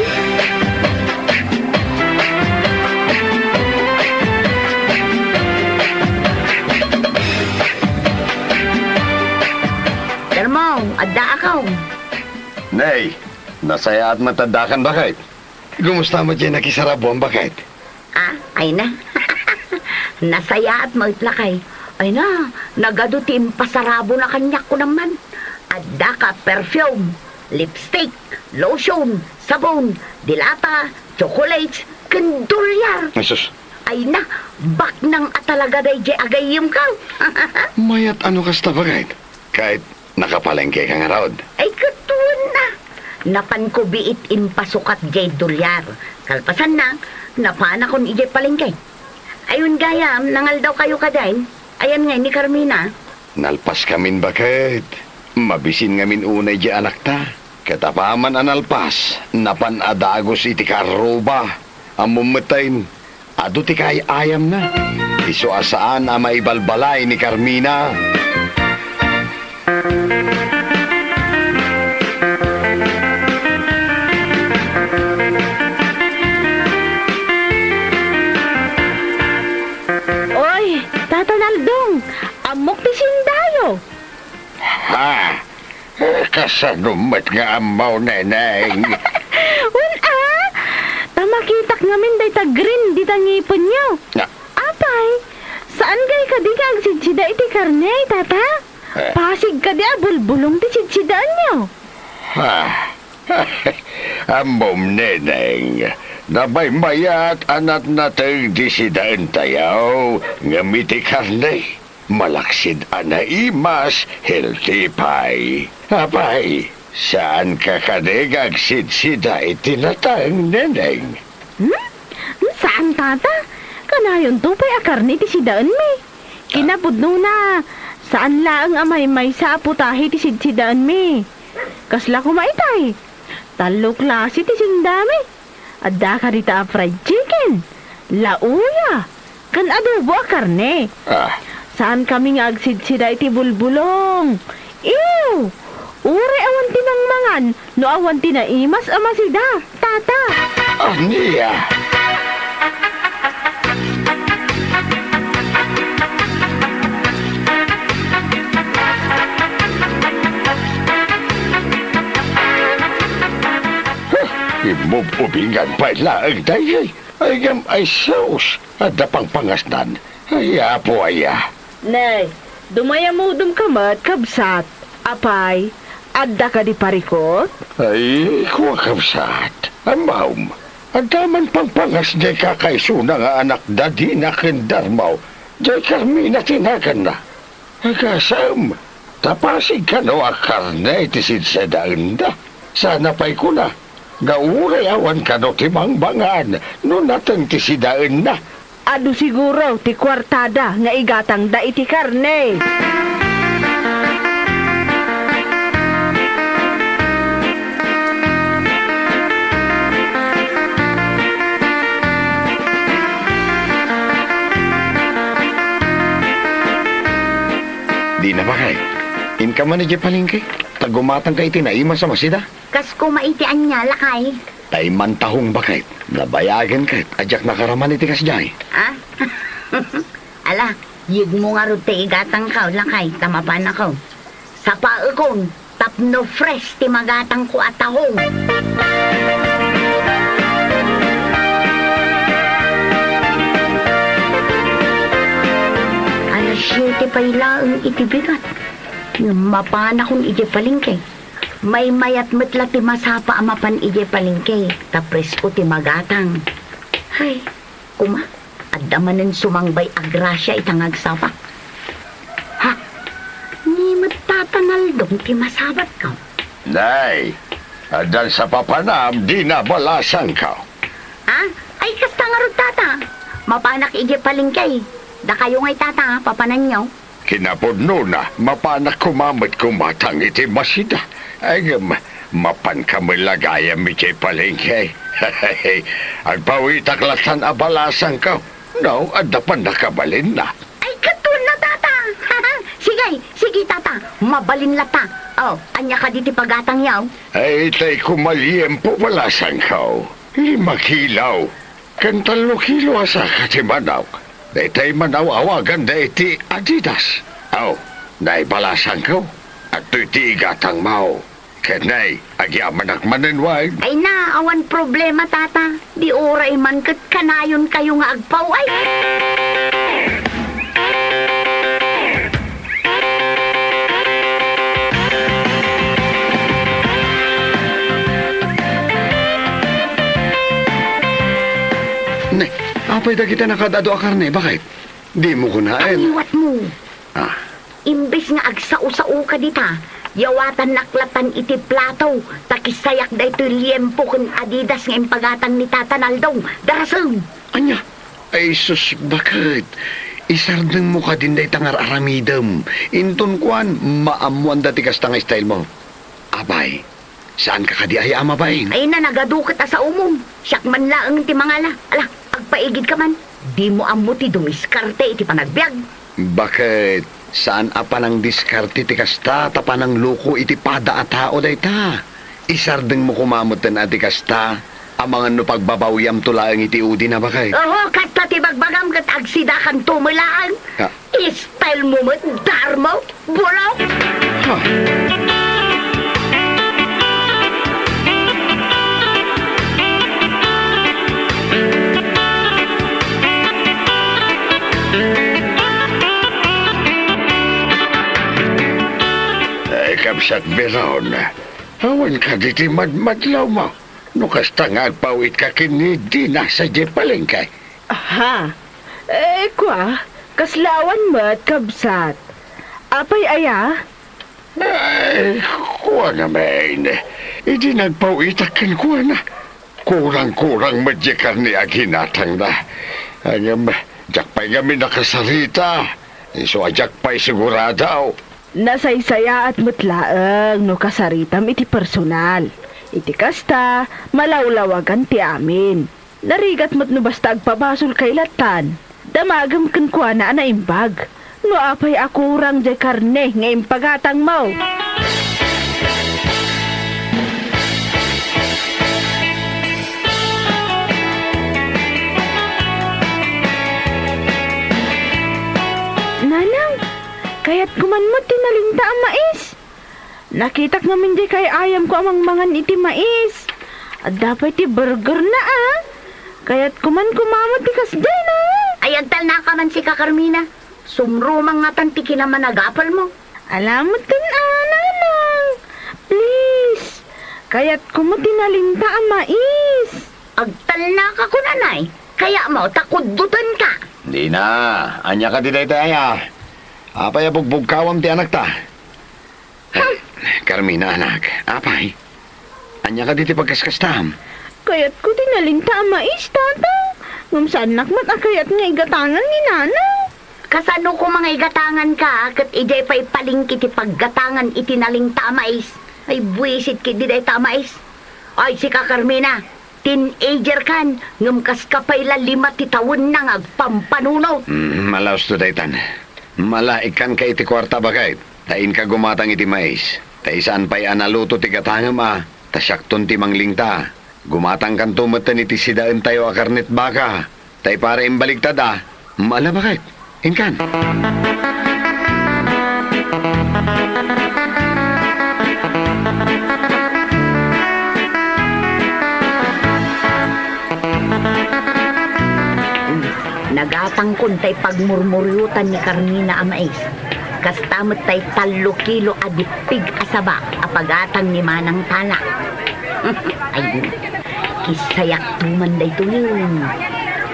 Darmo, addaakaw. Nay, nasayaat met addakan, baket. Kumusta met diay nakisarabuam, baket? Ah, ay na. Nasayaat met, lakay. Ay na, nagadu ti impasarabona kaniak kunam man. Addaka perfume, lipstick, lotion, sabon, dilata, chocolates, ken dolyar. Ay sus. Ay na, baknang a talaga daydiay agayyemko. Mayat a no kasta, baket. Ket nakapalengkeka ngarud? Ay, ket wen a. Napanko biit impasukat diay dolyar. Kalpasanna, napanakon idiay palengke. Ay, wen gayam, nangaldawkayo kadin? Ayan ngay ni Carmina? Nalpaskamin, baket. Mabisin ngamin unay diay anakta. Ket apaman a nalpas, napan a dagus iti kaarruba. Ammom metten, adu ti kaay-ayamna. Isu a saan a maibalbalay ni Carmina. Oy, Tata Naldong, ammok ti sindayo. Ha? Eh, kasano met nga ammo, Neneng? Wen a, ta makitak ngamin dayta green dita ngipenyo. Na- Apay, saan ngay kadi nga agsidsida iti karne, Tata? Eh. Pasig kadi a bulbulong ti sidsidaenyo. Ha? Ammom, Neneng, nabaymayat a natnateng ti sidaentayo, ngem iti karne, malaksid a naimas, healthy pay. Apay, saanka kadi nga agsidsida iti nateng, Neneng? Hmm? Saan, Tata. Kanayonto pay a karne ti sidaenmi. Kinapudnona, saan laeng a maymaysa a putahe ti sidsidaenmi. Kasla koma itay, tallo klase ti sindami. Adda kadita a fried chicken, lauya, ken adobo a karne. Ah. Saankami nga agsidsida iti bulbulong. Ew! Uray awan ti mangmangan no awan ti naimas a masida, Tata. Ania? Huh, immub-ubingan pay laeng daytoy. Ay, ngem, ay sus, adda pangpangasnan. Ay, Apo aya. Nay, dumayamudemka met, kabsat. Apay, adda kadi parikut? Ay, kua, kabsat. Ammom, adda man pangpangas diay kakaisuna nga anakda dina ken Darmo, diay Carmina ti naganna. Agasem, ta pasig kano a karne ti sidsidaenda. Sana pay kuna, Nga uray awan kano ti bangbangan no nateng ti sidaenna. Adu siguro ti kuartada nga igatangda iti karne. Dina, baket. Inka man idiay palengke, ta gumatangka iti naimas a masida. Kas koma iti ania, lakay? Ta imman tahong, baket. Nabayagen ket a diak nakaraman iti kasdiay. Ah? Ala, yegmo ngarud ti igatangko, lakay, ta mapanakon. Sapaekon tapno fresh ti magatangko a tahong. Alas siete pay laeng iti bigat. Ngem mapanakon idiay palengke. Maymayat met la ti masapa a mapan idiay palengke, ta presko ti magatang. Ay, koma, adda manen sumangbay a grasia ita nga agsapa. Ha? Ni met Tata Naldong ti masabatko? Nay, addan sapapanam, Dina, balasangko. Ha? Ay, kasta ngarud, Tata. Mapanak idiay palengke. Dakayo ngay, Tata, papananyo? Kinapudnona, mapanak koma met gumatang iti masida. Ngem, mapanka met la gayam idiay palengke. Agpawitak lattan a balasangko. No, adda pannakabalinna. Ay, kasta, Tata. Sige, sige, Tata. Mabalin latta. Oh, ania kadi ti pagatangyo? Ay, tay koma liempo, balasangko. Lima kilo. Ken tallo kilo a saka ti manok. Daytay manaw-awaganda iti Adidas. Aw, nay, balasangko, adtoy ti igatangmo. Ket nay, agyamanak manen wen. Ay na, awan problema, Tata. Di uray man ket kanayonkayo nga agpaw-ay. Ne, apay dagiti nakaad-adu a karne, baket? Dimo kunaen. Aliwatmo. Ah. Imbes nga agsao-saoka dita, yawatannak lattan iti plato, ta kissayak daytoy liempo ken Adidas nga impagatang ni Tata Naldong. Darasem! Ania? Ay sus, baket? Isardengmo kadin dayta nga ar-aramidem. Inton kuan, maammoanda ti kasta nga style mo. Apay, saanka kadi aya a mabain? Ay na, nagadu ket a saomon. Siak man laeng ti mangala. Ala, agpaigidka man. Dimo ammo ti dumiskarte iti panagbiag. Baket, saan a panangdiskarte ti kasta, ta panangluko iti pada a tao dayta. Isardengmo koma metten a ti kasta, amangan no pagbabawiamto laeng iti udina, baket. Oho, kasta ti bagbagam ket agsidakanto met laeng. Ah. Style mo met, darmo, bulok. Ha? Ay, kabsat Biron, awan kadi ti madmadlawmo no kasta nga agpaw-itka ken ni Dina sadiay palengke? Aha. Eh, kua, kasla awan met, kabsat. Apay aya? Ay, kuana main. Idi nagpaw-itak kenkuana, kurang-kurang met diay karne a ginatangna. Ngem, diak pay ngamin nakasarita. Isu a diak pay sigurado. Nasaysayaat met laeng no kasaritam iti personal. Iti kasta, malawlawagan ti amin. Narigat met no basta agpabasolkay lattan. Damagem kenkuana a naimbag. No apay a kurang diay karne nga impagatangmo? Nanang, kayatko man met ti nalinta a mais. Nakitak ngamin diay kaay-ayamko a mangmangan iti mais. Adda pay ti burgerna, a. Kayatko man koma met ti kasdiay, no? Ay, agtalnaka man sika, Carmina. Sumrumang ngatan ti kinamanagapelmo. Ala metten, a, nanang. Please. Kayatko met ti nalinta a mais. Agtalnaka kunanay. Kayatmo ta kuddutenka. Dina, ania kadi daytay aya? Apay a bugbugkawam ti anakta? Carmina, anak, apay? Ania kadi ti pagkaskastam? Kayatko ti nalinta a mais, Tata. Ngem saannak met a kayat nga igatangan ni Nana. Kasano koma nga igatanganka, ket idiay pay palengke ti paggatangan iti nalinta a mais? Ay, buisit ketdi dayta a mais. Ay, sika, Carmina, teenager kan, ngem kaska pay la lima ti tawenna nga agpampanunot. Mm, alaosto daytan. Malaikkanka iti kuarta, baket, ta inka gumatang iti mais. Ta saan pay a naluto ti gatangem a, ta siakton ti manglingta. Gumatangkanto metten iti sidaentayo a karnet baka. Ta ipara imbaliktad a, maala, baket. Inkan. Nagatangkon tay pagmurmuriutan ni Carmina a mais. Kasta met tay tallo kilo a dippig a saba a pagatang ni Manang Tala. Ay, kisayakto man daytoyen.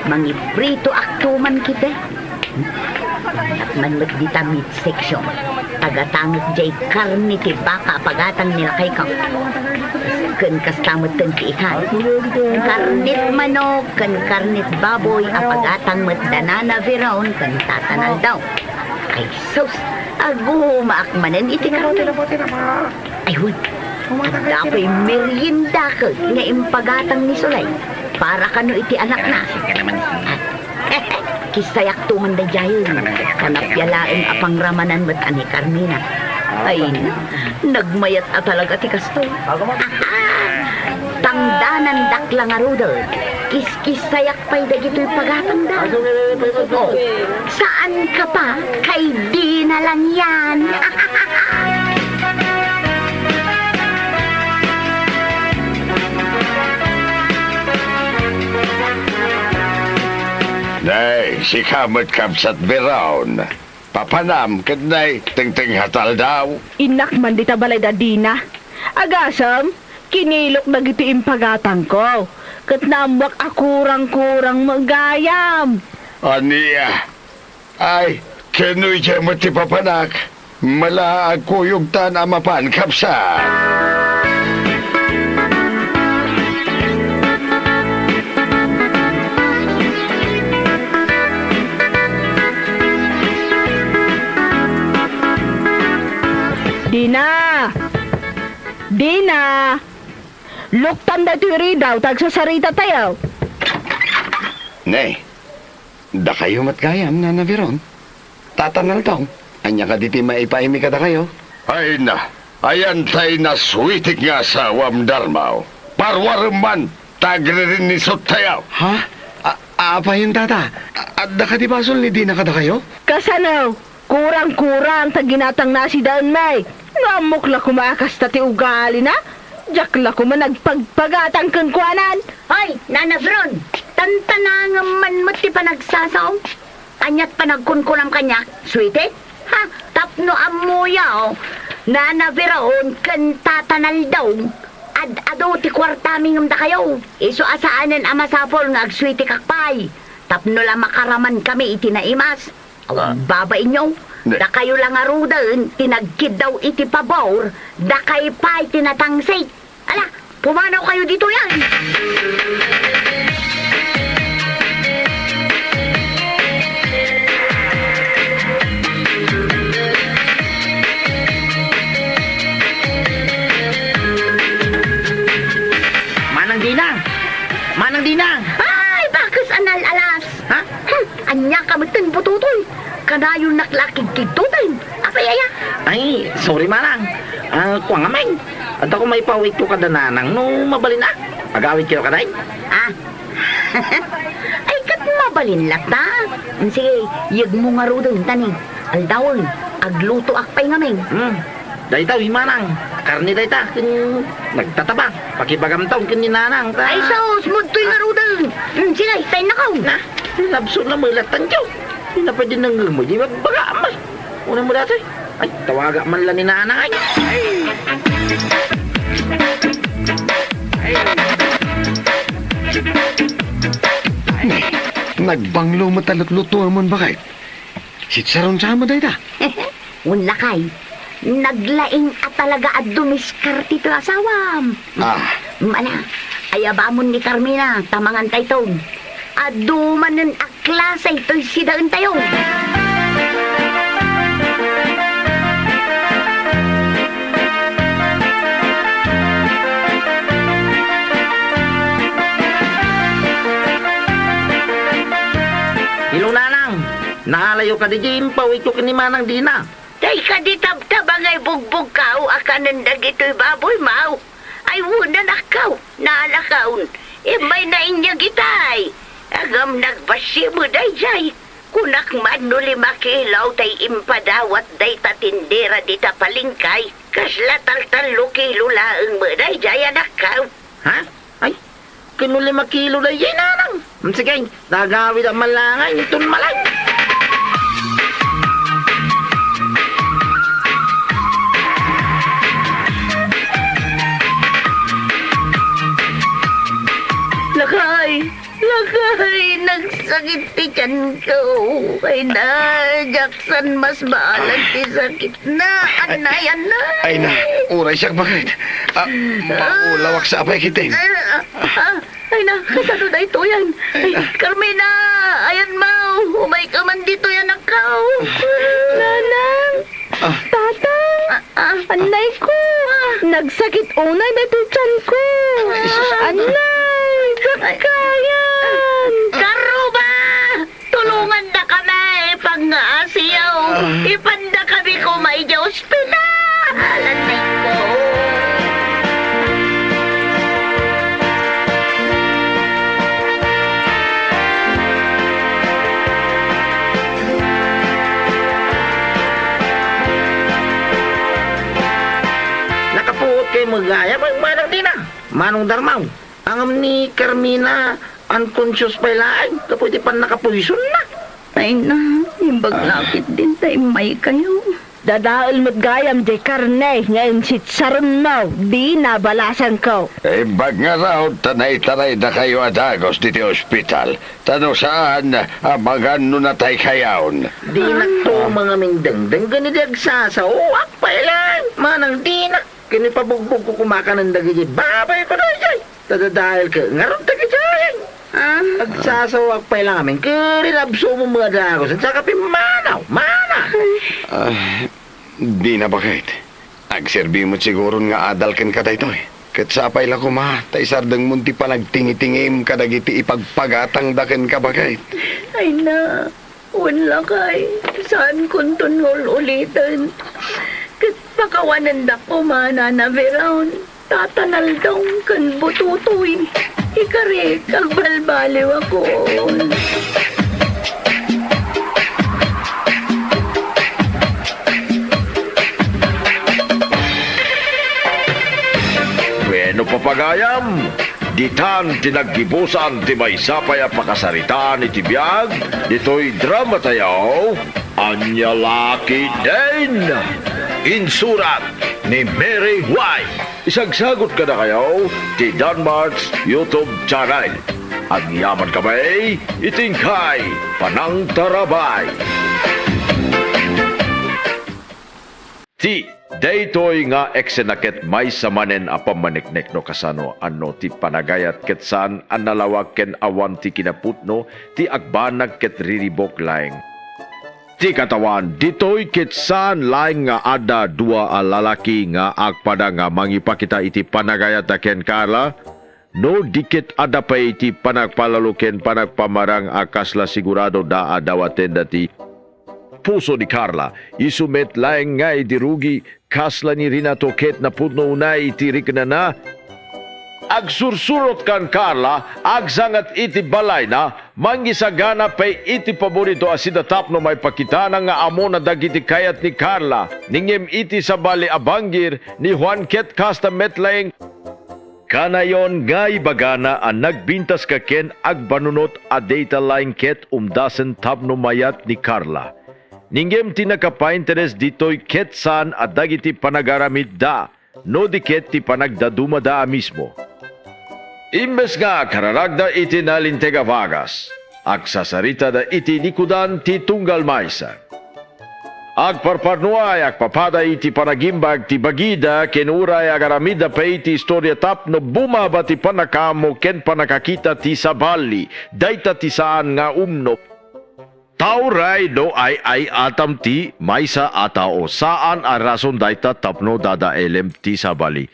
Mangipritoakto man ketdi. Mannak man met dita midsection. Tagatangek jay karne ti baka a pagatang ni lakayko. Ken kasta metten ti ikan. Karnet manok ken karnet baboy a pagatang met da Nana Veron ken Tata Naldaw. Ay sus, agumaak manen iti karne. Ay, wen, adda pay meriendak nga impagatang ni Sulay para kano iti anakna. Kisayakto man daydiayen. Kanapia laeng a pangramanan met a ni Carmina. Ay, nagmayat a talaga ti kastoy. Tangdanandak la ngaruden. Kiskisayak pay dagitoy pagatangda. Oh, saan ka pa? Kay Dina lang yan. Nay, sika met, Kabsat Veron. Papanam ket nay, Tengteng Hataldaw. Innak man dita balay da Dina. Agasem, kinilok dagiti impagatangko. Ket naammoak a kurang-kurang met gayam. Ania? Ay, ken no idiay met ti papanak, mala agkuyogtan a mapan, kabsat. Dina! Dina! Luktam daytoy ridaw ta agsasaritatayo. Ne, dakayo met gayam, Nana Veron. Tata Naldaw, ania kadi ti maipaaymi kadakayo? Ay na, ayan tay nasuitik nga asawam, Darmaw. Parwarem man, ta agririnnisot tayo. Ha? A-, apayen, Tata? A-, adda kadi basol ni Dina kadakayo? Kasano? Kurang-kurang ta ginatangna a sidaenmi. No ammok la koma a kasta ti ugalina, diak la koma nagpagpagatang kenkuanan. Hoy, Nana Veron, tantanangem man met ti panagsasaom. Aniat panagkunkunam kaniak, Sweetie? Ha, tapno ammoyo, Nana Veron ken Tata Naldaw, ad-adu ti kuartami ngem dakayo. Isu a saanen a masapul nga agsweetikak pay, tapno la makaramankami iti naimas. Awan babainyo, dakayo la ngaruden ti nagkiddaw iti pabor, dakay pay ti natangsik. Ala, pumanawkayo ditoy, ay! Manang Dina! Manang Dina! Ay, bakes a nal-alas! Ha? Hmm, ania ka metten, butotoy? Kanayon nak la kidkidtoten. Apay aya? Ay, sorry, manang. Ah, kua ngamin. Adda ko maipawitko kada nanang no mabalin a. Agawid kayo kadayn? Ah. Ay, ket mabalin latta. Sige, yegmo ngaruden, tani. Aldawen, aglutoak pay ngamin. Hmm. Dayta, wi manang, karne dayta, ken nagtataba. Pakibagam taon ken ni nanang, ta. Ay, sus, mudtoy ngaruden. Hmm, sige, tayen nakaw. Na, pinabsor na melattan diyo. Pinapay din nangngemo, di magbaga, ama. Una mo dati. Ay, tawaga man lang ni nanang, ay. Ay. Ay. Nagbanglo mo talutluto amon bakay. Sitsaron sa mo dayta. Wen lakay, naglaing a talaga a dumiskarte ti asawam. Ah, Mana, ayabamon ni Carmina, ta mangantayto. Adu manen a klase toy sidaentayo. Hello, Nanang. Naalayo kadi diay impawitko ken ni Manang Dina? Tay kadi tabtaba nga ibugbogkaw a kanen dagitoy baboymaw. Ay, wen, annakkaw, naalakaon. Immay nainyag itay. Ngem nagbassim daydiay. Kunak man no lima kilo tay impadawat dayta tindera dita palengke. Kasla taltallo kilo laeng met daydiay, annakkaw. Ha? Ay, ken no lima kilo daydiay, Nanang. Hmm, sige, tagawid a malangay, inton malay. Lakay! Lakay! Nagsakit ti tiyanko! Ay na, Jackson, mas baalan ti sakit na! Anay, anay! Ay na, uray siak, baket. Ah, maulawak sa apay kitin. Ah, ah, ah. Ay na, kasano daytoyen? Ay, Carmina, ayanmaw, umayka man ditoy, annakkaw. Nanang, Ah. Tatang, ah, ah, annayko. Nagsakit unay daytoy tiyanko. Ay, sus. Annay, dakkayan. Karuba! Tulongandakami, pangngaasim. Ah. Ipandakami koma idiay ospital. Alanayko. Nakapuotkay met gayam, Manang Dina, Manong Darmaw. Ngem ni Carmina, unconscious pay laeng gapu iti pannakapoysonna. Ay na, imbag la ketdin ta immaykayo. Dadael met gayam diay karne nga insitsaronmo, Dina, balasanko. Imbag ngarud ta naitaraydakayo a dagus ditoy ospital, ta no saan, amangan no nataykayon. Dinakto mangamin dengdeng ken idi agsasaoak pay laeng, Manang Dina. Ken ipabugbogko koma kanen dagiti baboyko daydiay. Ta dadaelko ngarud dagiti ayam. Ah. Agsasaoak pay laeng ngamin ket rinabsomon met a dagus, saka pimmanaw, mana. Ah, Dina, baket. Agserbi met siguron nga adal kenka daytoy. Ket sapay la koma ta isardengmon ti panagtingitingim kadagiti ipagpagatangda kenka, baket. Ay na. Wen, lakay, saankonton nga ul-uliten. Ket pakawanendak koma, Nana Veron, Tata Naldong, ken Bututoy. Ikarik, agbalbaliwakon. Bueno, papagayam, ditan ti naggibusan ti maysa pay a pakasaritaan iti biag ditoy dramatayo, Ania La Ketdin. Insurat ni Mary White. Isagsagut kadakayo ti Danmart's YouTube channel. Agyamankami iti inkay panangtarabay. Ti daytoy nga eksena ket maysa manen a pammaneknek no kasano a no ti panagayat ket saan a nalawag ken awan ti kinapudno ti agbanag ket riribuk laeng. Ti Katawan, ditoy ket saan laeng nga adda dua a lalaki nga agpada nga mangipakita iti panagayatda ken Carla. No di ket adda pay ti panagpalalo ken panagpamarang a kasla siguradoda a dawatenda ti puso ni Carla, isu met laeng nga idi rugi, kasla ni Renato ket napudno unay iti riknana. Agsursurot kan Carla, agsangat iti balayna, mangisagana pay iti paborito a sida tapno maipakitana nga ammona dagiti kayat ni Carla. Ngem iti sabali a banggir ni Juan ket kasta met laeng. Kanayon nga ibagana a nagbintaska ken agbanunot a dayta laeng ket umdasen tapno mayat ni Carla. Ngem ti nakapainteres ditoy ket saan a dagiti panagaramidda, no di ket ti panagdadumada a mismo. Imbes nga akararagda iti nalinteg a bagas, agsasaritada iti likudan ti tunggal maysa. Agparparnuay, agpapaday iti panagimbag ti bagida ken uray agaramidda pay iti istoria tapno bumaba ti pannakaammo ken pannakakita ti sabali. Dayta ti saan nga umno. Ta uray no ay-ayatam ti maysa a tao, saan a rason dayta tapno dadaelem ti sabali.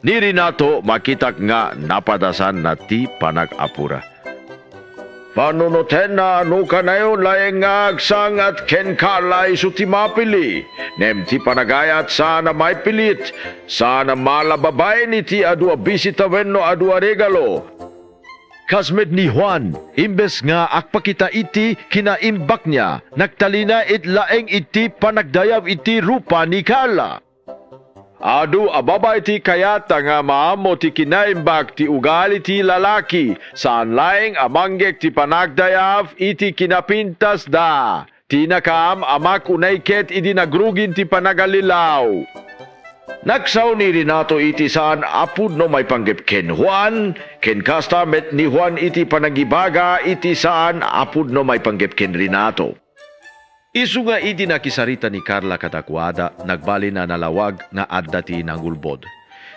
Ni Renato, makitak nga napadasanna ti panag-apura. Panunotenna no kanayon laeng nga agsang-at ken Carla isu ti mapili. Ngem ti panagayat saan a maipilit, saan a malababain iti adu a bisita wenno adu a regalo. Kas met ni Juan, imbes nga agpakita iti kinaimbagna, nagtalinaed laeng iti panagdayaw iti rupa ni Carla. Adu a babai ti kayatda nga maammo ti kinaimbag ti ugali ti lalaki, saan laeng a manggek ti panagdayaw iti kinapintasda. Ti nakaam-amak unay ket idi nagrugin ti panagallilaw. Nagsao ni Renato iti saan a pudno maipanggep ken Juan, ken kasta met ni Juan iti panangibaga iti saan a pudno maipanggep ken Renato. Isu nga idi nakisarita ni Carla kadakuada, nagbalin a nalawag nga adda ti nangulbod.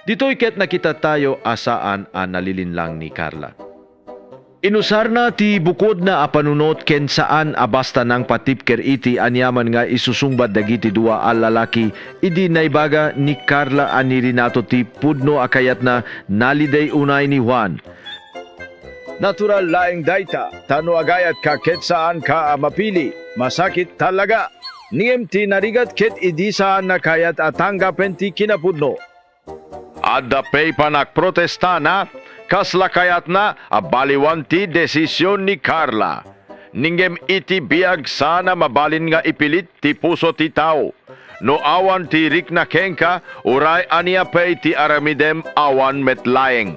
Ditoy ket nakitatayo a saan a nalilinlang ni Carla. Inusarna ti bukodna a panunot ken saan a basta nangpatipker iti aniaman nga isusungbat dagiti dua a lalaki idi naibaga ni Carla a ni Renato ti pudno a kayatna, nalidey unay ni Juan. Natural laeng dayta, ta no agayatka ket saanka a mapili, masakit talaga. Ngem ti narigat ket idi saan a kayat a tanggapen ti kinapudno. Adda pay panagprotestana, kasla kayatna a baliwan ti desision ni Carla. Ngem iti biag saan a mabalin nga ipilit ti puso ti tao. No awan ti rikna kenka, uray ania pay ti aramidem, awan met laeng.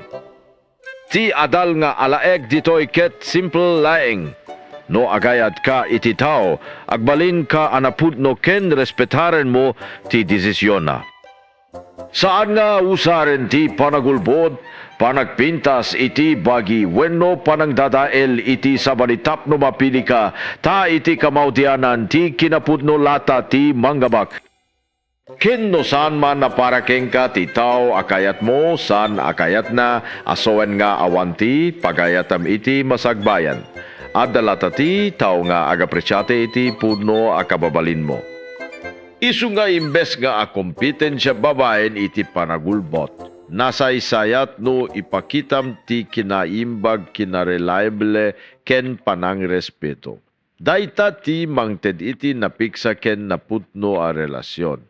Ti adal nga alaek ditoy ket simple laeng. No agayadka iti tao, agbalinka a napudno ken respetarenmo ti desisionna. Saan nga usaren ti panagulbod, panagpintas iti bagi wenno panangdadael iti sabali tapno mapilika, ta iti kamaudianan ti kinapudno lata ti manggabak. Ken no saan man a para kenka ti tao a kayatmo, saan a kayatna a sawen nga awan ti pagayatam iti masagbayan. Adda lata ti tao nga agapresiate iti pudno a kababalinmo. Isu nga imbes nga a kompetensia babaen iti panagulbod, nasaysayat no ipakitam ti kinaimbag, kinareliable, ken panangrespeto. Dayta ti mangted iti napigsa ken napudno a relasion.